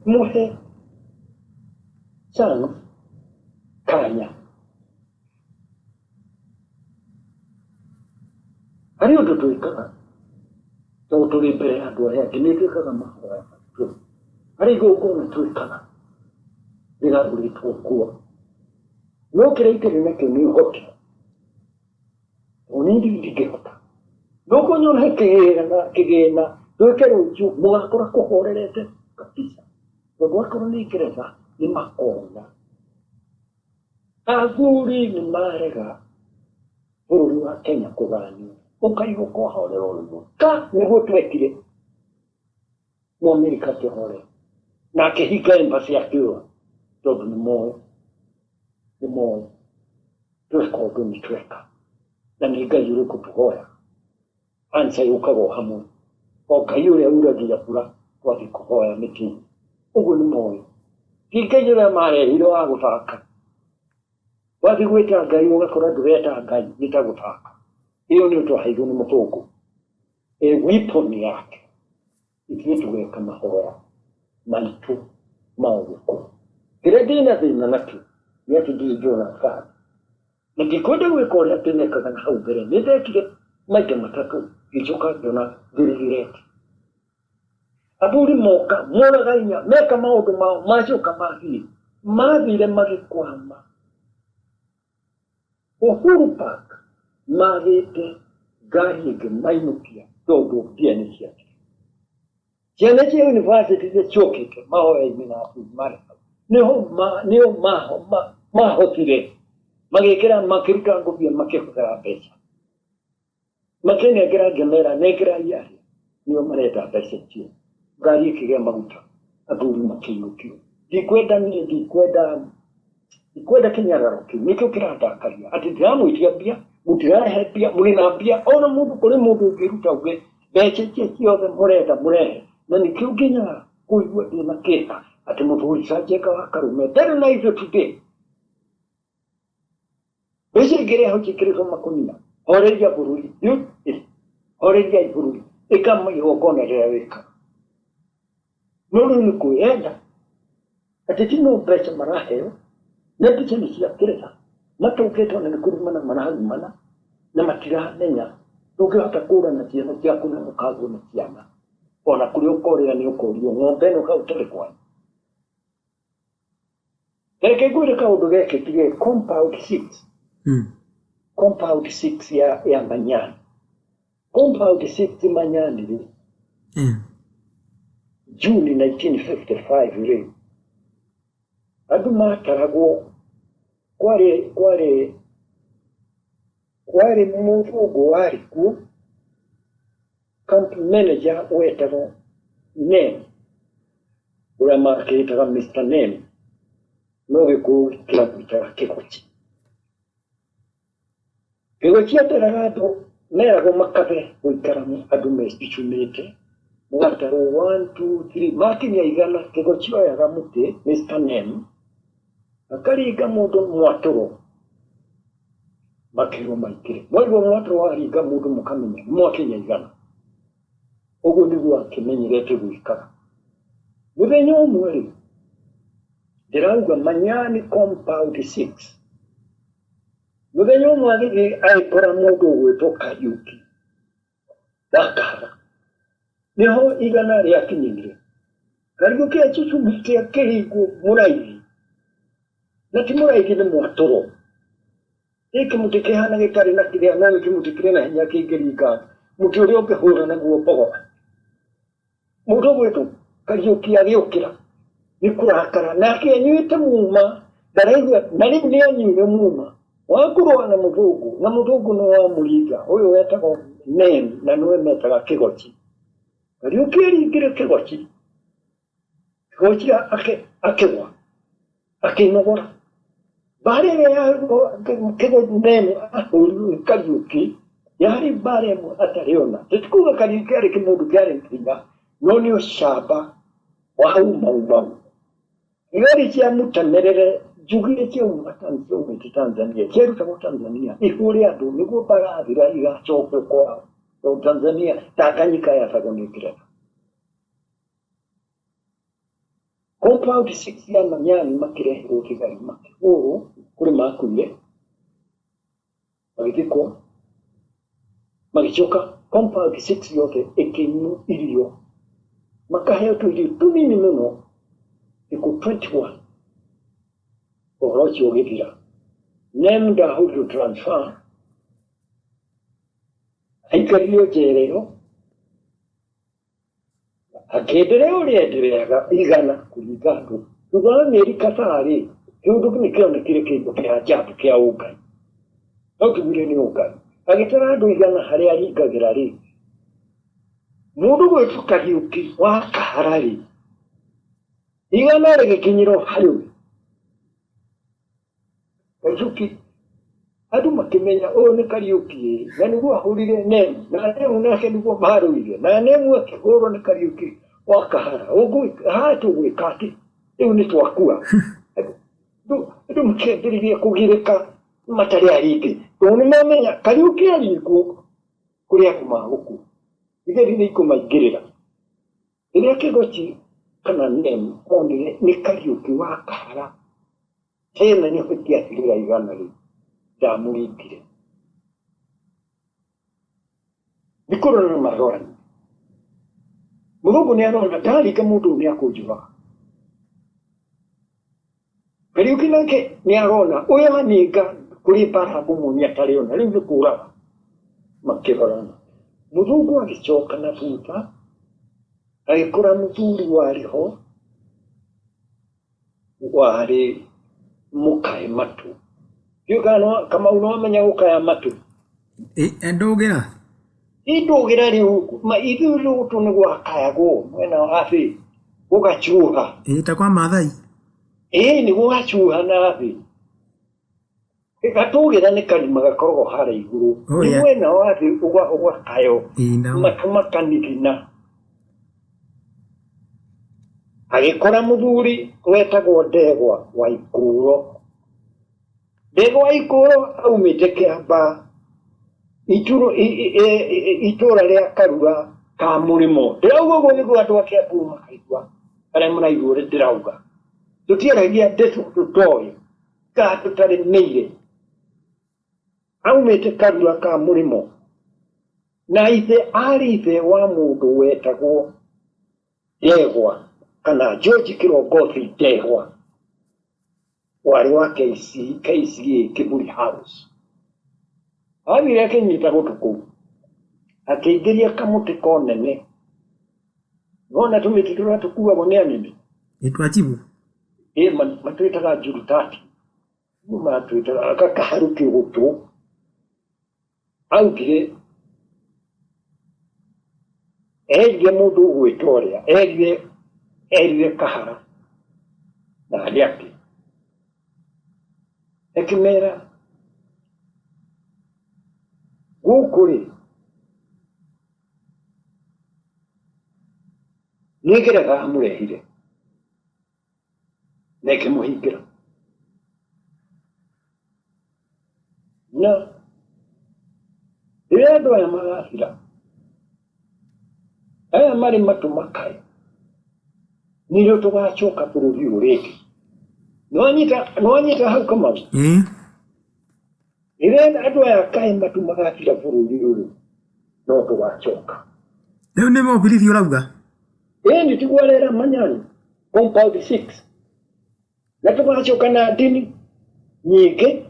Muhe chance kanya. Harĩ ũndũ twĩkaga tondũ tũrĩ mbere ya andũ arĩa angĩ, nĩ twĩkaga mahoya maitũ. Harĩ igongona twĩkaga rĩgarũrĩtwo kuo. No kĩrĩa itarĩ nakĩo nĩ ũhoti. Tondũ niĩ ndingĩhota. No kũnyona kĩgĩna na kĩgĩna twĩke rũciũ mũgakora kũhorerete kabisa. Tondũ akorwo nĩ Ngeretha nĩ makona. Athuri nĩ marega bũrũri wa Kenya kũganio. Ũkaigua kwahorera ũguo ka nĩguo twekire. Mũamerika akĩhorera na akĩhinga embassy akĩũra tondũ nĩ moĩ nĩ moĩ tweka ũndũ nĩ tweka na nĩ Ngai ũrĩkũ tũhoya. Answer yũkaga o hamwe o Ngai ũrĩa uragia mbura twathiĩ kũhoya mĩtĩ-inĩ. Ũguo nĩ moĩ. Ti Ngai ũrĩa marehire wa gũthaka. Wathiĩ gwĩta Ngai ũgakora ndũreta Ngai nĩ ta gũthaka. Ĩyo nĩyo twaheirwo nĩ mũthũngũ ĩ weapon yake. Ithuĩ tũgeka mahoya maitũ ma ũgĩkũyũ. Kĩrĩa ndĩna thĩna nakĩo nĩ atĩ ndirĩ ndĩrona band. Na ndikwenda gwĩka ũrĩa ndĩrekaga na hau mbere. Nĩ ndekire maita matatũ ngĩcoka ngĩona ngĩregret. Athuri moka moraga inya meka maũndũ mao macoka mathiĩ. Mathire magĩkwama Uhuru Park magĩte ngari ĩngĩ mainũkia tondũ mbia nĩ ciathira. Ciana cia university iria ciokĩte mahoya-inĩ na athuri marĩ hau nĩho nĩo mahotire magĩkĩra makĩruta ngũbia makĩhũthĩra mbeca makĩnengera ngĩmera nengerai arĩa nĩo marenda mbeca icio. Ngari ĩkĩgĩa maguta athuri makĩinũkio. Ndikwenda niĩ ndikwenda ndikwenda kĩnyararo kĩu nĩkĩo kĩrandakaria atĩ ndiramwĩtia mbia mũtirarehe mbia mũrĩ na mbia ona mũndũ kũrĩ mũndũ ũngĩruta uge mbeca icio ciothe mũrenda mũrehe na nĩkĩo nginyaga kũigua ndĩna kĩeha atĩ mũthuri Sanjenga wa Karume ndarĩ na ithuĩ today. Mbeca ingĩrehwo njĩkĩrĩtwo makũnia horeria bũrũri horeriai bũrũri ĩka igongona rĩrĩa wĩkaga. No rĩu nĩ kwĩyenda atĩ ti no mbeca maraheo na mbeca nĩ cia kĩrĩha matũngĩtwo na nĩ kũrumana mararumana na matiramenya ndũngĩhota kũra na ciana ciaku na ũkagwo na ciana ona kũrĩa ũkorĩra nĩ ũkorio ng'ombe ĩno kaĩ ũtarĩ kwanyu. Reke ngwĩre kaũndũ gekĩkire compound 6 compound 6 ya Manyani. Compound 6 Manyani rĩ June 1955 rĩ andũ mataragwo kwarĩ kwarĩ kwarĩ mũthũngũ warĩ kuo camp manager wetagwo Nem ũrĩa makĩĩtaga Mr Nem no Gĩkũyũ kĩramwĩtaga Kĩgochi. Kĩgochi ataraga andũ meragwo makabe gũikara andũ mecicumĩte mũgatarwo 1 2 3 makinya igana Kĩgochi oyaga mũtĩ Mr Nem akaringa mũndũ mwatũro makerwo maingĩre mwaigua mwatũro waringa mũndũ mũkamenya nĩ mwakinya igana. Ũguo nĩguo akĩmenyerete gwĩkaga. Mũthenya ũmwe rĩ ndĩrauga Manyani compound 6 mũthenya ũmwe agĩthiĩ agĩkora mũndũ ũgwĩtwo Kariũki wa Kahara nĩho igana rĩakinyĩire. Kariũki acucumĩte akĩringwo mũraithi na ti mũraithi nĩ mwatũro. Gĩkĩ kĩmũtĩ kĩhana gĩtarĩ na kĩrĩa no nĩ kĩmũtĩ kĩrĩ na hinya kĩngĩringa mũtĩ ũrĩa ũngĩhũra naguo mbogo. Mũndũ ũgwĩtwo Kariũki agĩũkĩra nĩ kũrakara nake anyuĩte muma ndaraigua na rĩu nĩ anyuire muma wa kũrũa na mũthũngũ na mũthũngũ nĩ wamũringa ũyũ wetagwo Nem na nĩwe metaga Kĩgochi. Kariũki aringire Kĩgochi, Kĩgochi akĩgwa. Akĩnogora mbara ĩrĩa ya Kĩgonemu ahũrirwo nĩ Kariũki yarĩ mbara ĩmwe atarĩ ona. Tũtikuga Kariũki arĩ kĩmũndũ kĩarĩ hinya, no nĩ ũcamba wa umaumau. Thigari cia mũtemerere njugire ciaumĩte Tanzania, ciarutagwo Tanzania ihũre andũ nĩguo mbara yathira igacokio kwao. Tondũ Tanzania Tanganyika yathagwo nĩ Ngeretha. Compound 6 ya Manyani makĩreherwo thigari makĩhũrwo kũrĩ makuire magĩthikwo magĩcoka compound 6 yothe ĩkĩimwo irio makaheo tũirio tũnini mũno thikũ 21 ũhoro ũcio ũgĩthira. Nem ndahũrirwo transfer aikaririo njera ĩyo akĩenderea ũrĩa endereaga igana kũringa andũ. Thutha wa mĩeri kadhaa rĩ, kĩũndũ nĩ kĩonekire kĩndũ kĩa ajabu kĩa ũngai. No tugire nĩ ũngai. Agĩtara andũ igana harĩa aringagĩra rĩ, mũndũ gwĩtwo Kariũki wa Kahara rĩ, igana rĩgĩkinyĩrwo harĩ we. Kariũki andũ makĩmenya ũyũ nĩ Kariũki ĩ, na nĩguo ahũrire Nemu, na Nemu nake nĩguo marũire, na Nemu akĩhũrwo nĩ Kariũki wa Kahara. Haha tũgwĩka atĩ rĩu nĩ twakua. Andũ makĩambĩrĩria kũgirĩka matarĩ aringi, tondũ nĩ mamenya Kariũki aringwo kũrĩ andũ magũkua, thigari nĩ ikũmaingĩrĩra. Rĩrĩa Kĩgochi kana Nemu onire nĩ Kariũki wa Kahara tena nĩ ũbatiĩ atigĩra igana rĩ, ndamũringire. Nĩ kũrora marorani. Mũthũngũ nĩ arona ndaringa mũndũ ũyũ nĩ akũnjũraga. Kariũki nake nĩ arona ũyũ aninga kũrĩ mbara ngũmuonia atarĩ ona rĩu nĩ kũraga. Makĩrorana. Mũthũngũ agĩcoka na thutha agĩkora mũthuri warĩ ho warĩ mũkae matũ. Ndiũĩ kana Kamau nĩ wamenya gũkaya matũ? Ndũgĩra. Indũgĩra rĩu ithuĩ gũtũ nĩ gwakayagwo mwena wa thĩ gũgacuha. Ĩ ta kwa Maathai. Ĩĩ nĩ gũgacuha na thĩ. Gatũgĩra nĩ karima gakoragwo harĩa igũrũ. Nĩ mwena wa thĩ ũgakaywo matũ makanigina. Agĩkora mũthuri wetagwo Ndegwa wa Ikũũro. Ndegwa wa Ikũũro aumĩte Kĩambaa, itũũra rĩa Karura ka Mũrĩmo. Ndĩrauga ũguo nĩguo andũ a Kĩambu makaigua, arĩa maraigua ũrĩa ndĩrauga. Tũtiaragia ndeto tũtoĩ kana tũtarĩmĩire. Aumĩte Karura ka Mũrĩmo, na ithe arĩ ithe wa mũndũ wetagwo Ndegwa kana George Kĩrongothi Ndegwa, warĩ wa KCA Kiburi House. Athire akĩnyita gũtũ kũu, akĩingĩria kamũtĩ konene. Nĩwona tũmĩtĩ tũrĩa tũkuagwo nĩ anene? Ĩ twa chibu. Ĩ matwĩtaga njurutati. Matwĩtaga gakaharũkio gũtũ. Augire erire mũndũ ũgwĩtwo ũrĩa, erire erire Kahara na arĩa angĩ, akĩmera gũkũ rĩ nĩ Ngeretha amũrehire na ĩkĩmũhingĩra. Na rĩrĩa andũ aya magathira, aya marĩ matũ makae, nĩrĩo tũgacoka bũrũri ũyũ rĩngĩ. Nĩwanyita hau Kamau? Ĩĩ. Rĩrĩa andũ aya kaĩ matũ magathira bũrũri ũyũ, no tũgacoka. Rĩu nĩ mũbirithi ũrauga? Ĩĩ nĩ tiguo arera Manyani compound 6 na tũgacoka na ndini nyingĩ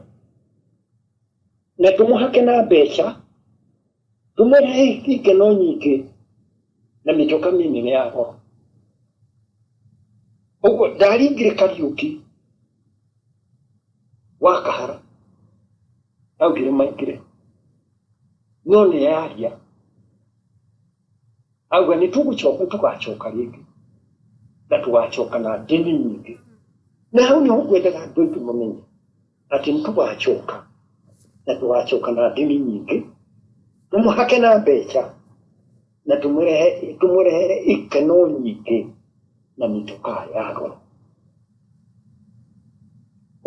na tũmũhake na mbeca tũmũrehe ikeno nyingĩ na mĩtoka mĩnene ya goro. Ũguo ndaringire Kariũki wa Kahara augire maingĩre no nĩ yaria auga nĩ tũgũcoka tũgacoka rĩngĩ na tũgacoka na ndini nyingĩ. Na hau nĩho ngwendaga andũ aitũ mamenye atĩ nĩ tũgacoka na tũgacoka na ndini nyingĩ, tũmũhake na mbeca na tũmũrehere ikeno nyingĩ na mĩtokaa ya goro.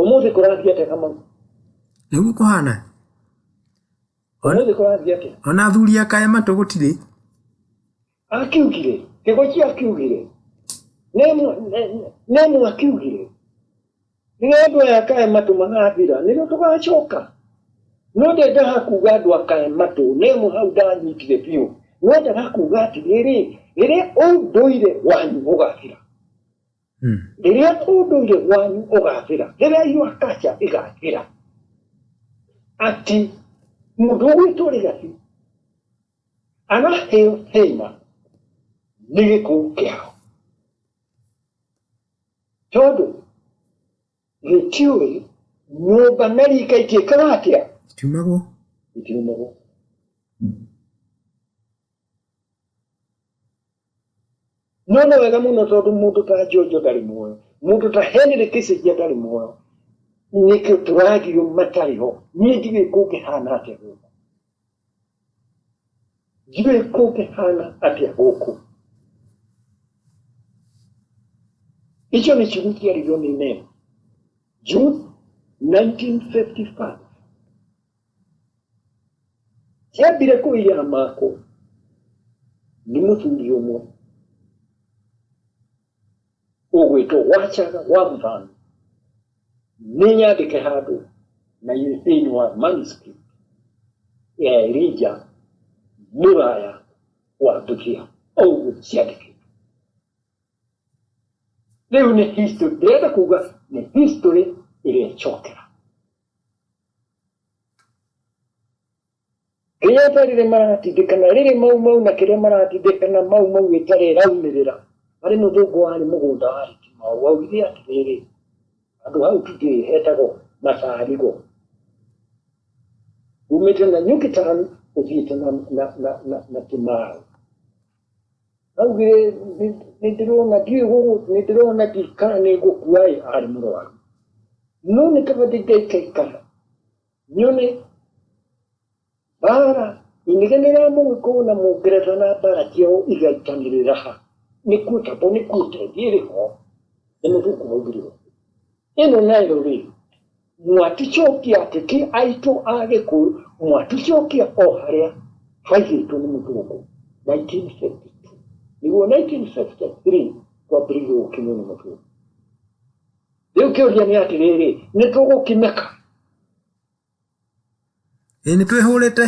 Ũmũthĩ kũrathiĩ atĩa Kamau? Nĩguo kũhana. Ũmũthĩ kũrathiĩ atĩa? Ona athuri a kaya matũ gũtirĩ. Akiugire, Kĩgochi akiugire, Nemu akiugire, rĩrĩa andũ aya kae matũ magathira nĩrĩo tũgacoka. No ndendaga kuga andũ a kae matũ, Nemu hau ndanyitire biũ. No endaga kuga atĩrĩrĩ, rĩrĩa ũndũire wanyu ũgathira, rĩrĩa ũndũire wanyu ũgathira, rĩrĩa your culture ĩgathira, atĩ mũndũ ũgwĩtwo Rigathi araheo thĩna nĩ gĩkũũ kĩao tondũ gĩtiũĩ nyũmba na rika itiĩkaga atĩa, Itiumagwo. Itiumagwo. No nĩ wega mũno tondũ mũndũ ta Njonjo ndarĩ muoyo, mũndũ ta Henry Kissinger ndarĩ muoyo, nĩkĩo tũragio matarĩ ho. Niĩ ndiũĩ kũngĩhana atĩa gũkũ, ndiũĩ kũngĩhana atĩa gũkũ. Icio nĩ ciugo ciaririo nĩ Nemo June 1955. Ciambire kũiya makwo nĩ mũthuri ũmwe ũgwĩtwo Wachaga wa Mũthami. Nĩ nyandĩke handũ na irĩ thĩinĩ wa manuscript ya Elijah Mũraya wa Mbuthia, o ũguo ciandĩkĩtwo. Rĩu nĩ history, ndĩrenda kuga nĩ history ĩrĩa ĩcokera. Kenyatta rĩrĩ maratindĩkana rĩrĩ mau mau na kĩrĩa maratindĩkana mau mau ĩtarĩ ĩraumĩrĩra harĩ mũthũngũ warĩ mũgũnda warĩ Kimau augire atĩrĩrĩ, handũ hau today hetagwo Matarigo, umĩte na Nyuki town ũthiĩte na Kimau. Augire nĩ ndĩrona ndiũĩ gũgũ, nĩ ndĩrona ndikana nĩ ngũkua ĩ, arĩ mũrwaru, no nĩ kaba ndingaikaikara nyone mbara inegene rĩa mũgĩkũyũ na mũngeretha na mbara ciao igaitanĩrĩra ha nĩkuo tabo nĩkuo tendi ĩrĩ ho. Nĩ mũthũngũ waugire ũguo. Ĩno nayo rĩ, mwatũcokia ateti aitũ a gĩkũyũ, mwatũcokia o harĩa twaigĩtwo nĩ mũthũngũ 1952, nĩguo 1953 twambĩrĩirie gũkinywo nĩ mũthũngũ. Rĩu kĩũria nĩ atĩrĩrĩ, nĩ tũgũkimĩka? Ĩĩ nĩ twĩhũrĩte.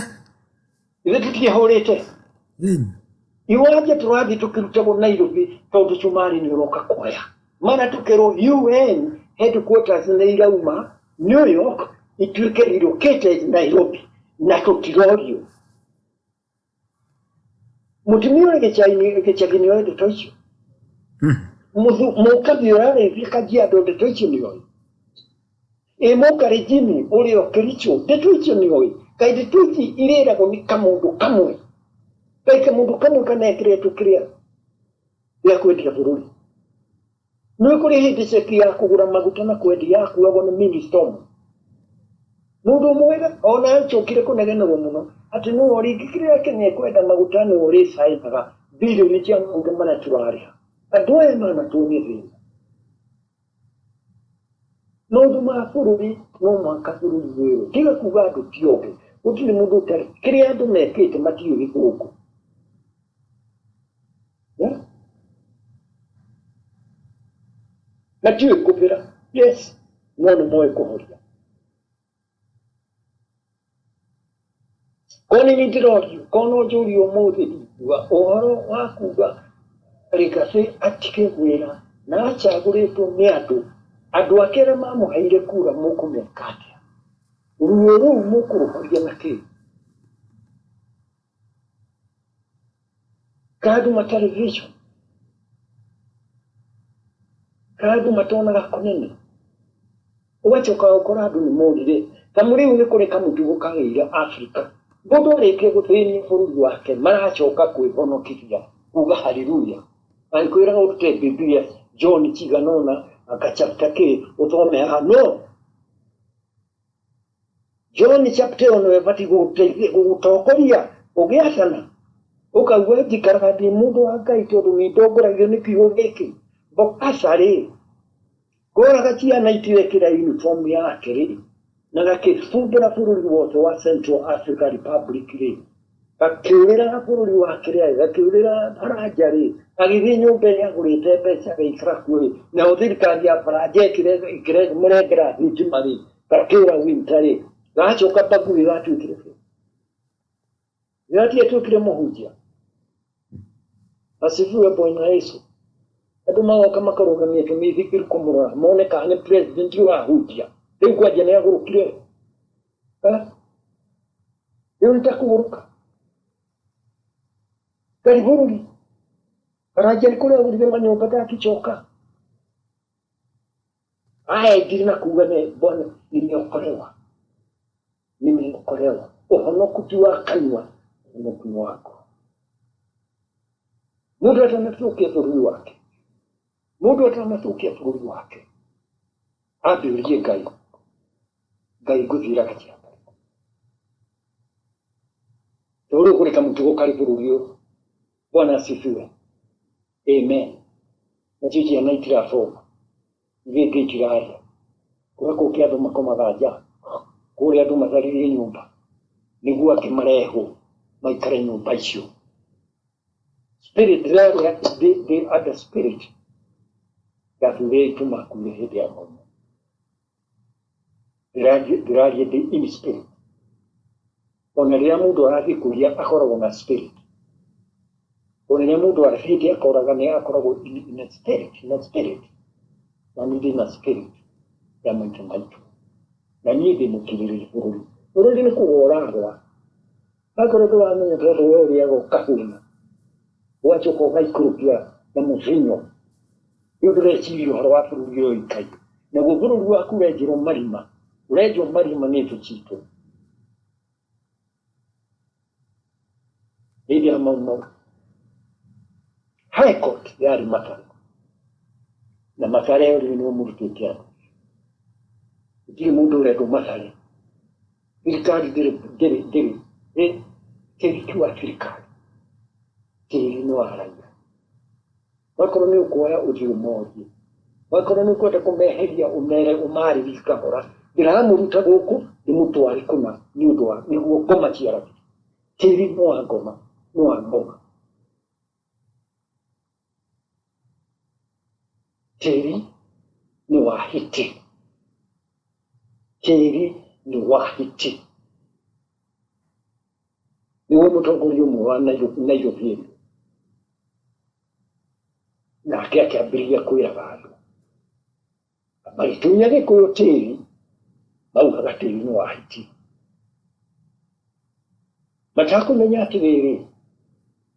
Ithuĩ tũtiĩhũrĩte. Ĩni. Iwanja tũrathiĩ tũkĩrutagwo Nairobi tondũ cumarĩ nĩ ũroka kuoya. Mara tũkerwo UN headquarters nĩ irauma New York ituĩke relocated Nairobi na tũtirorio. Mũtumia ũrĩ gĩcagi nĩ oĩ ndeto icio. Mũkabi ũrarĩithia Kajiado ndeto icio nĩ oĩ. Ĩ mũkarenjini ũrĩ o Kericho ndeto icio nĩ oĩ. Kaĩ ndeto ici irĩragwo nĩ kamũndũ kamwe. Kaĩ kamũndũ kamwe kanekeretwo kĩrĩa gĩa kwendia bũrũri. Nĩ kũrĩ hĩndĩ ceki ya kũgũra maguta na kwendia yakuagwo nĩ minista ũmwe. Mũndũ ũmwe ona acokire kũnegenerwo mũno atĩ nĩwe ũrĩ kĩrĩa Kenya ĩkwenda maguta nĩwe ũrĩcainaga birioni cia maguta marĩa tũrarĩha. Andũ aya manatuonia thĩna. Maũndũ ma bũrũri no mũhaka bũrũri wĩrwo. Tiga kuga andũ ti ogĩ. Gũtirĩ mũndũ ũtarĩ. Kĩrĩa andũ mekĩte matiũĩ gĩthũngũ. Matiũĩ kũbĩra. Yes, no nĩ moĩ kũhoria. Korwo nĩ niĩ ndĩrorio, korwo no njũrio ũmũthĩ ndingiuga ũhoro wa kuga Rigathĩ atige wĩra na acagũrĩtwo nĩ andũ, andũ ake arĩa mamũheire kura mũkũmeka atĩa? Ruo rũu mũkũrũhoria na kĩ? Kaĩ andũ matarĩ vision? Kaĩ andũ matonaga kũnene? Ũgacoka ũgakora andũ nĩ morire. Ta rĩu nĩ kũrĩ kamũtugo kagĩire Afrika. Mũndũ arĩkia gũthĩnia bũrũri wake maracoka kwĩhonokithia kuga haleluya. Agĩkwĩraga ũrute Bibilia John cigana ũna, Anga chapter kĩ ũthome haha no John chapter ĩyo nĩwe ĩbatiĩ gũgũtongoria ũgĩathana ũkauga njikaraga ndĩ mũndũ wa Ngai tondũ nĩ ndongoragio nĩ kiugo gĩkĩ. Bokasa rĩ koraga ciana itirekĩra uniform yake rĩ na gakĩbumbũra bũrũri wothe wa Central Africa Republic rĩ gakĩũrĩra bũrũri wa kĩrĩa gakĩũrĩra Faranja rĩ agĩthiĩ nyũmba ĩrĩa agũrĩte mbeca agĩikara kuo rĩ nayo thirikari ya Faranja ĩkĩmũrengera thitima rĩ gakĩũra winter rĩ gacoka Bangui gatuĩkire kĩ gatiatuĩkire mũhunjia. Asifiwe Bwana Yesu. Andũ magoka makarũgamia tũmĩithikiri kũmũrora mone kana nĩ president ũrahunjia. Rĩu kwanja nĩ agũrũkire. Rĩu nĩ ta kũgũrũka. Ngarĩ bũrũri. Faranja nĩ kũrĩa agũrire manyũmba ndangĩcoka. Aendire na kuga nĩ Bwana nimeokolewa. Nimeokolewa. Ũhonoku ti wa kanua, ũhonoku nĩ wa ngoro. Mũndũ atanathũkia bũrũri wake, mũndũ atanathũkia bũrũri wake, ambe ũrie Ngai, Ngai ngũthiĩra gacĩra karĩkũ? Tondũ rĩu kũrĩ kamũtugo karĩ bũrũri ũyũ. Bwana asifiwe. Amen. Nacio ciana itirathoma, iria ingĩ itiraria. Kũrĩa kũngĩ andũ makomaga nja, kũrĩa andũ matharirie nyũmba, nĩguo angĩ marehwo maikare nyũmba icio. Spirit ndĩraria ndĩ under spirit ya athuri aitũ makuire hĩndĩ ya Mau Mau. Ndĩraria ndĩ in spirit. Ona rĩrĩa mũndũ arathiĩ kũiya akoragwo na spirit. Ona rĩrĩa mũndũ athiĩte akoraga nĩ akoragwo in a spirit, in a spirit. Na niĩ ndĩ na spirit ya maitũ maitũ. Na niĩ ndĩ mũkirĩrĩria bũrũri. Bũrũri nĩ kũgwa ũragwa. Akorwo ndũramenya tondũ we ũrĩaga ũkahũna, ũgacoka ũgaikũrũkia na mũcinyo. Rĩu ndũreciria ũhoro wa bũrũri ũyũ ũikaire. Naguo bũrũri waku ũrenjerwo marima, ũrenjwo marima nĩ thũ citũ. Hĩndĩ ya Mau Mau, High Court yarĩ Mathare, na Mathare rĩu nĩo mũrutĩte andũ. Gũtirĩ mũndũ ũrendwo Mathare. Thirikari ndĩrĩ ndĩrĩ ndĩrĩ ĩ tĩri ti wa thirikari, tĩri nĩ wa raia. Wakorwo nĩ ũkuoya ũthiĩ ũmorie, wakorwo nĩ ũkwenda kũmeheria ũmere ũmarĩrie kahora, ndĩramũruta gũkũ ndĩmũtware kũna nĩ ũndũ wa nĩguo ngoma ciaragio. Tĩri nĩ wa ngoma, nĩ wa ngoma. Tĩri nĩ wa hiti. Tĩri nĩ wa hiti. Nĩguo mũtongoria ũmwe wa Nairobi area nake akĩambĩrĩria kwĩraga andũ magĩtunya Gĩkũyũ tĩri maugaga tĩri nĩ wa hiti. Matakũmenya atĩrĩrĩ,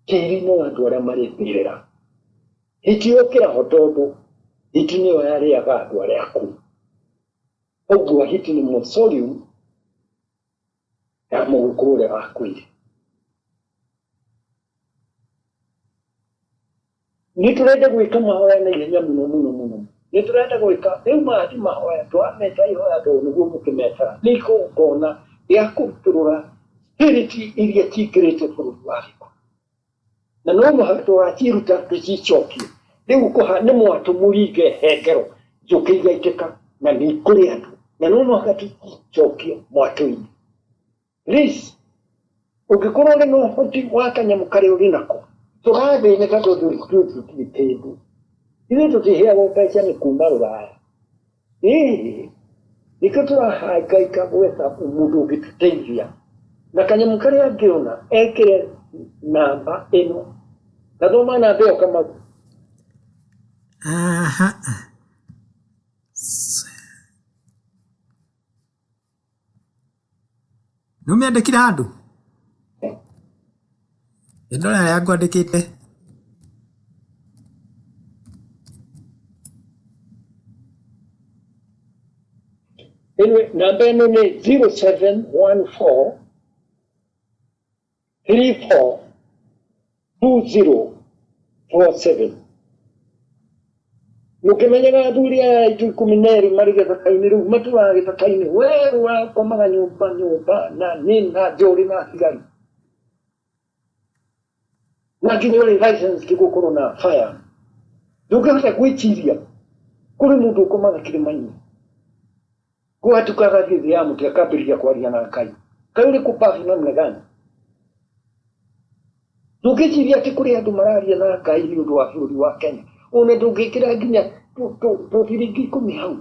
tĩri nĩ wa andũ arĩa marĩ mbĩrĩra. Hiti yũkĩra ho tondũ hiti nĩyo yarĩaga andũ arĩa akuũ. Ũguo hiti nĩ mausoleum ya mũgĩkũyũ ũrĩa wakuire. Nĩ tũrenda gwĩka mahoya na ihenya mũno mũno mũno. Nĩ tũrenda gwĩka rĩu maya ti mahoya tũrameta ihoya tondũ nĩguo mũkĩmetaga. Nĩ igongona rĩa kũrutũrũra spirit iria cingĩrĩte bũrũri wa Gĩkũyũ. Na no mũhaka tũgaciruta tũcicokie. Rĩu kũha nĩ mwatũ mũringe hengero njũkĩ igaitĩka na nĩ ikũrĩ andũ. Na no mũhaka tũcicokie mwatũ-inĩ. Please, ũngĩkorwo ũrĩ na ũhoti wa kanyamũ karĩa ũrĩ nako, tũrathĩnĩka tondũ ithuĩ tũtirĩ kĩndũ. Ithuĩ tũtiheagwo mbeca nĩ kuma rũraya. Ĩĩ, nĩkĩo tũrahangaika gwetha mũndũ ũngĩtũteithia na kanyamũ karĩa angĩona ekĩre namba ĩno. Gathoma namba ĩyo Kamau. Aha. Nĩ ũmĩandĩkire handũ? Ĩ ndore harĩa ngwandĩkĩte. Anyway, namba ĩno nĩ 0714 34 2047. Mũkĩmenyaga athuri aya aitũ 12 marĩ gĩthaka-inĩ rĩu matũraga gĩthaka-inĩ we wakomaga nyũmba nyũmba na nĩ na njũrĩ na thigari na nginya ũrĩ licensed gũkorwo na fire ndũngĩhota gwĩciria kũrĩ mũndũ ũkomaga kĩrĩma-inĩ gwatuka agathiĩ thĩ ya mũtĩ akambĩrĩria kwaria na Ngai. Ngai ũrĩ pumbavu namna gani? Ndũngĩciria atĩ kũrĩ andũ mararia na Ngai nĩ ũndũ wa bũrũri wa Kenya. Ona ndũngĩkĩra nginya tũciringi 10 hau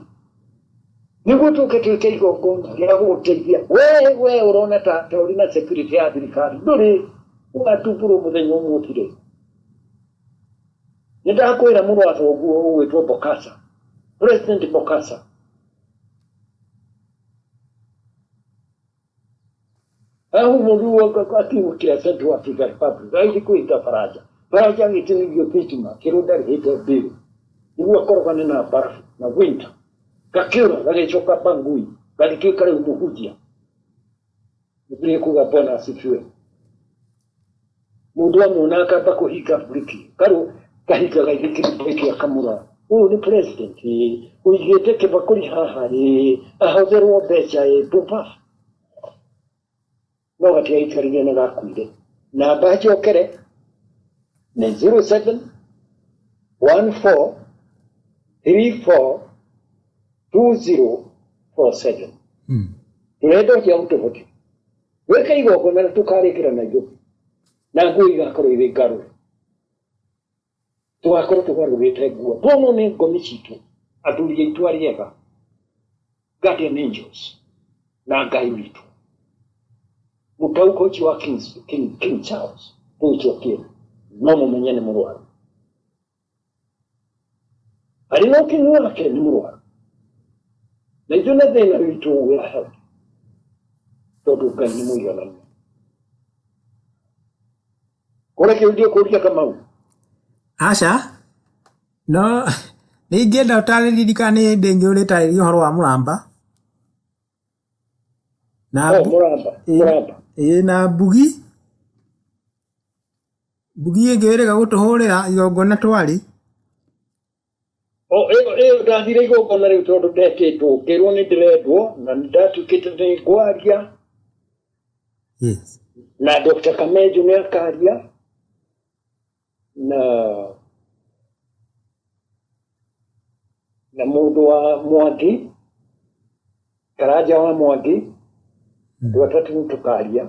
nĩguo tũke twĩke igongona rĩa gũgũteithia. We ũrona ta ũrĩ na security ya thirikari, ndũrĩ. Ũgatumbũrwo mũthenya ũmwe ũthire. Nĩ ndakwĩra mũrũ wa thoguo ũgwĩtwo Bokassa, President Bokassa. Ahu mũndũ akiumũkĩra Central Africa Republic agĩthiĩ kwĩhinga Baranja. Baranja agĩtinĩrio thitima kĩrwo ndarĩhĩte bill nĩguo akorogane na barafu na winter. Gakĩũra gagĩcoka Bangui gagĩtuĩka rĩu mũhunjia. Nĩndĩrĩ kuga Bwana asifiwe. Mũndũ amuona akamba kũhinga briki karũ kahingaga ithikiri briki akamũrora ũyũ nĩ president ĩĩ ũigĩte kĩbakũri haha ĩĩ ahotherwo mbeca ĩĩ pumbafu no gatiaikarire na gakuire. Namba njokere nĩ 07 14 34 2047. Tũrenda ũrĩa ũtũhote gwĩka igongona na tũkarĩkĩra Nairobi na nguo igakorwo irĩ ngarũre, tũgakorwo tũgarũrĩte nguo tuonwo nĩ ngomi citũ athuri aitũ arĩa ega guardian angels na Ngai witũ mũtaũko ũcio wa King Charles tũũcokie no mũmenye nĩ mũrwaru arĩ na ũkinyu wake nĩ mũrwaru na ithuĩ na thĩna witũ we are healthy tondũ Ngai nĩ mũiganania. Kũrĩ kĩũria ũkũria Kamau? Aca, no nĩ ingĩenda ũtarĩrie kana nĩ hĩndĩ ĩngĩ ũrĩtarĩria ũhoro wa mũramba. Na Oh, mũramba, mũramba. Ĩĩ na mbugi. Mbugi ĩngĩ ĩrĩga gũtũhũrĩra igongona twarĩ. O, ĩyo ndathire igongona rĩu tondũ ndetĩtwo ngĩrwo nĩ ndĩrendwo na nĩ ndatuĩkĩte nĩ ngwaria. Yes. Na Dr. Kamenju nĩ akaria na mũndũ wa Mwangi, Karanja wa Mwangi, andũ atatũ nĩ tũkaria.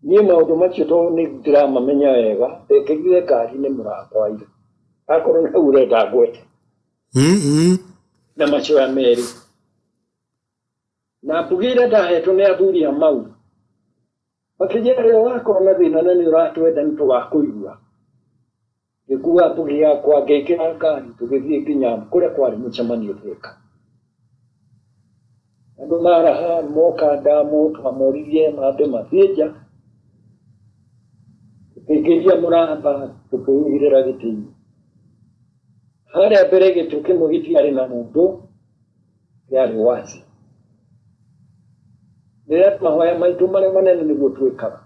Niĩ maũndũ macio tondũ nĩ ndĩramamenya wega, ndekĩrire ngari nĩ mũramba wa ira. Akorwo nĩ hau ũrenda ngwete. Ĩĩ, ĩĩ. Na macoya merĩ. Na mbugi ĩrĩa ndahetwo nĩ athuri a Mau, makĩnjĩra rĩrĩa ũrakorwo na thĩna na nĩ ũratwenda nĩ tũgakũigua. Ngĩkua mbugi yakwa ngĩkĩra ngari tũgĩthiĩ nginya kũrĩa kwarĩ mũcemanio Thika. Andũ maraha moka ndamo twamoririe mambe mathiĩ nja, tũkĩingĩria mũramba tũkĩũigĩrĩra gĩtĩ-inĩ. Harĩa mbere gĩtĩ kĩmwe gĩtiarĩ na mũndũ, kĩarĩ wazi. Rĩrĩa mahoya maitũ marĩa manene nĩguo twĩkaga,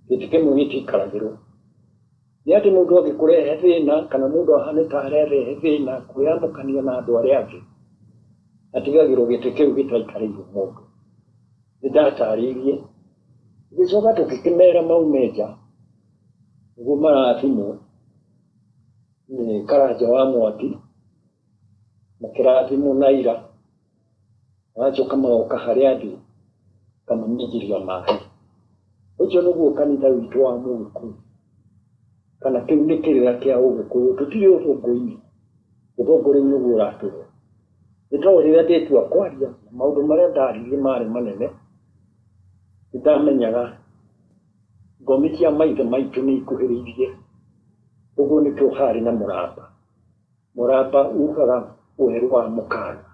gĩtĩ kĩmwe gĩtiikaragĩrwo. Nĩ atĩ mũndũ angĩkũrehe thĩna kana mũndũ ahane ta arerehe thĩna kwĩyamũkania na andũ arĩa angĩ, atigagĩrwo gĩtĩ kĩu gĩtaikarĩirwo mũndũ. Nĩ ndatarĩirie, tũgĩcoka tũgĩkĩmera maume nja nĩguo marathimwo nĩ Karanja wa Mwangi, makĩrathimwo na ira, magacoka magoka harĩa ndĩ ngamaminjĩria maĩ. Ũcio nĩguo kanitha witũ wa Mũgĩkũyũ, kana kĩu nĩ kĩrĩra kĩa Ũgĩkũyũ, tũtirĩ ũthũngũ-inĩ, ũthũngũ rĩu nĩguo ũratũhe. Nĩ tondũ rĩrĩa ndĩtua kwaria na maũndũ marĩa ndaririe marĩ manene, nĩ ndamenyaga ngomi cia maithe maitũ nĩ ikuhĩrĩirie, ũguo nĩkĩo harĩ na mũramba. Mũramba ugaga werũ wa mũkana.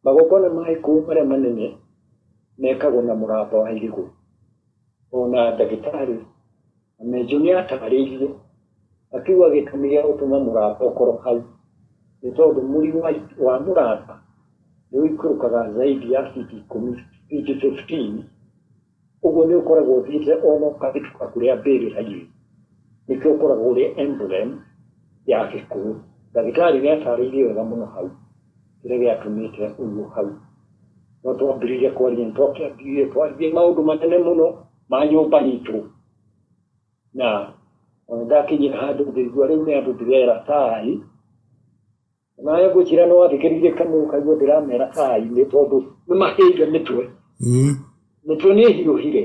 Magongona ma Gĩkũyũ marĩa manene mekagwo na mũramba wa irigũ. Ona ndagĩtarĩ Kamenju nĩ atarĩirie akiuga gĩtũmi gĩa gũtũma mũramba ũkorwo hau nĩ tondũ mũri wa mũramba nĩ ũikũrũkaga zaidi ya fiti 10, fiti 15, ũguo nĩ ũkoragwo ũthiĩte ona ũkahĩtũka kũrĩa mbĩrĩra irĩ. Nĩkĩo ũkoragwo ũrĩ emblem Ya Gĩkũyũ. Ndagĩtarĩ nĩ atarĩirie wega mũno hau kĩrĩa gĩatũmĩte ũguo hau. No twambĩrĩirie kwaria nĩ twakĩambirie twaririe maũndũ manene mũno ma nyũmba itũ. Na ona ndakinyire handũ ngĩigua rĩu nĩ andũ ndĩrera tai. Nawe ngwĩciria nĩ wathikĩrĩirie Kamau ũkaigua ndĩramera tai nĩ tondũ nĩ mahĩire mĩtwe. Mĩtwe nĩ ĩhiũhire.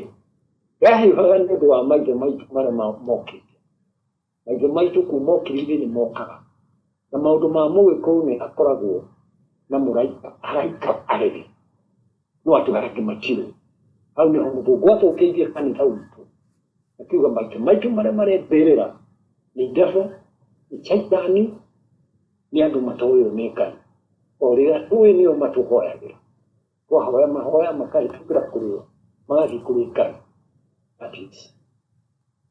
Yahiũhaga nĩ ũndũ wa maithe maitũ marĩa mokĩte. Maithe maitũ kuma ũkiri-inĩ nĩ mokaga. Na maũndũ ma mũgĩkũyũ nĩ akoragwo na mũraika, araika aregi. No andũ arĩa angĩ matiũĩ. Hau nĩho mũthũngũ athũkĩirie kanitha witũ. Akiuga maithe maitũ marĩa marĩ mbĩrĩra nĩ devil, nĩ caitani, nĩ andũ matoĩo nĩ Ngai. O rĩrĩa tũĩ nĩo matũhoyagĩra. Twahoya mahoya makahĩtũkĩra kũrĩ o, magathiĩ kũrĩ Ngai. That is,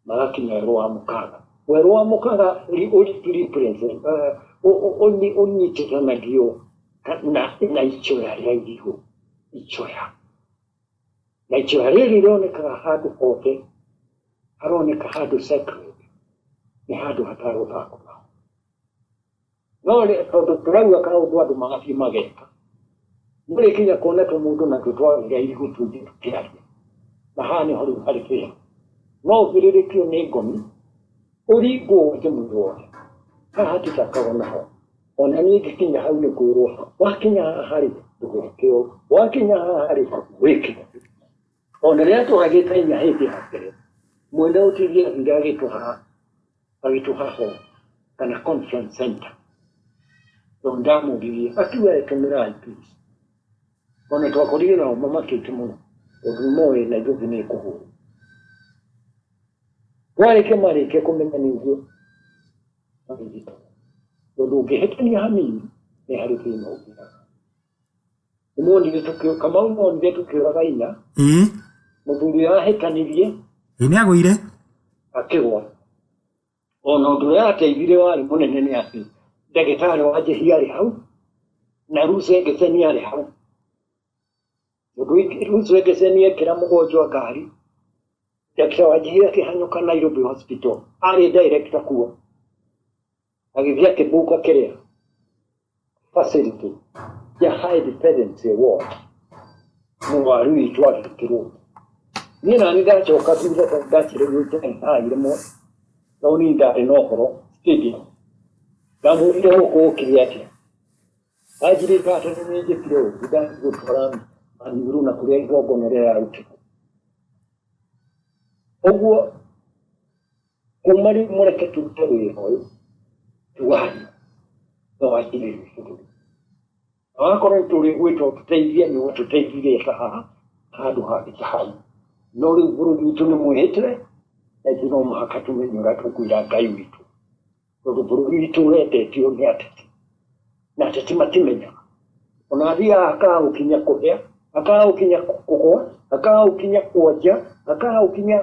magakinya werũ wa mũkaga. Werũ wa mũkaga ũnyitithanagio na icoya rĩa irigũ, icoya. Na icoya rĩrĩ rĩonekaga handũ hothe, haroneka handũ sacred, nĩ handũ hatarũthakwo naho. No tondũ tũrauga kaũndũ andũ magathiĩ mageka. No rĩkinya kuona tũmũndũ natuo twagĩra irigũ tũingĩ tũkĩaria. Na haha nĩho rĩu harĩ thĩna. No ũthĩrĩrĩkio nĩ ngomi, ũringwo wothe mwĩrĩ wothe. Haha hatithakagwo naho. Ona niĩ ngĩkinya hau nĩ kwĩrwo wakinya haha rĩ ndũgeke ũũ, wakinya haha rĩ wĩke ũũ. Ona rĩrĩa tũhagĩte inya hĩndĩ ya mbere, mwene ũtigi athire agĩtũha hall kana conference center. Tondũ ndamũririe akiuga ĩtũmĩrai please. Ona twakorire nao mamakĩte mũno tondũ nĩmoĩ Nairobi nĩ ĩkũhũrwo. Twarĩkia marĩkia kũmenya nĩ ũguo magĩthiĩ toro. Tondũ ũngĩhĩtania hanini nĩ harĩ thĩna ũngĩaga. Nĩmonire Kamau nĩmonire tũkĩũraga inya. Mũthuri ũrĩa wahĩtanirie Ĩĩ nĩ agũire. Akĩgwa. Ona ũndũ ũrĩa ateithire warĩ mũnene nĩ atĩ ndagĩtarĩ wa njĩhi arĩ hau na Ruth Egesen arĩ hau. Tondũ Ruth Egesen ekĩra mũgonjwa ngari, ndagĩtarĩ wa njĩhi akĩhanyũka Nairobi Hospital, arĩ director kuo. Agĩthiĩ akĩbuka kĩrĩa facility ya high dependency ward, mũrwaru witũ agĩkĩrwo. Niĩ nani ndacoka thutha tondũ ndacereirwo ithaa rĩmwe, no niĩ ndarĩ na ũhoro stadium. Ndamwĩrire gũkũ gũkĩrĩ atĩa? Anjĩrĩte atĩ nĩ njĩkire ũru, ndathiĩ gũtwara maniũrũ na kũrĩa igongona rĩrarutĩrwo. Ũguo kuma rĩu mũreke tũrute wĩra ũyũ tuwarie na wakirĩrie bũrũri. Na wakorwo tũrĩ gwĩtwo tũteithie nĩ ũtũteithirie ta haha handũ hangĩ ta hau. No rĩu bũrũri witũ nĩ mwĩhĩtĩre na ithuĩ no mũhaka tũmenye ũrĩa tũkwĩra Ngai witũ. Tondũ bũrũri witũ ũrendetio nĩ ateti. Na ateti matimenyaga. Ona athiaga akaga gũkinya kũhĩa, akaga gũkinya kũgwa, akaga gũkinya kwonja, akaga gũkinya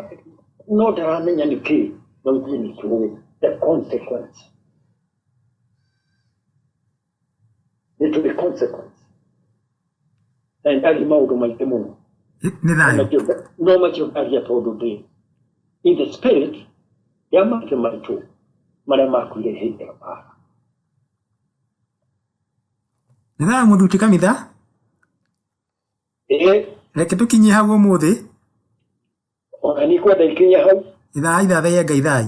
no ndaramenya nĩ kĩĩ. No ithuĩ nĩ tũĩ the consequence. Nĩ tũĩ consequence. Na nĩ maũndũ maingĩ mũno. Nĩ thayũ. No macio ndaria tondũ ndĩ in the spirit ya maithe maitũ marĩa makuire hĩndĩ ya mbara. Nĩ thayũ mũthuri ti kanitha. Ĩĩ. Reke tũkinyie hau ũmũthĩ. Ona niĩ kwenda ikinye hau. Ithai thathaiya Ngai thai.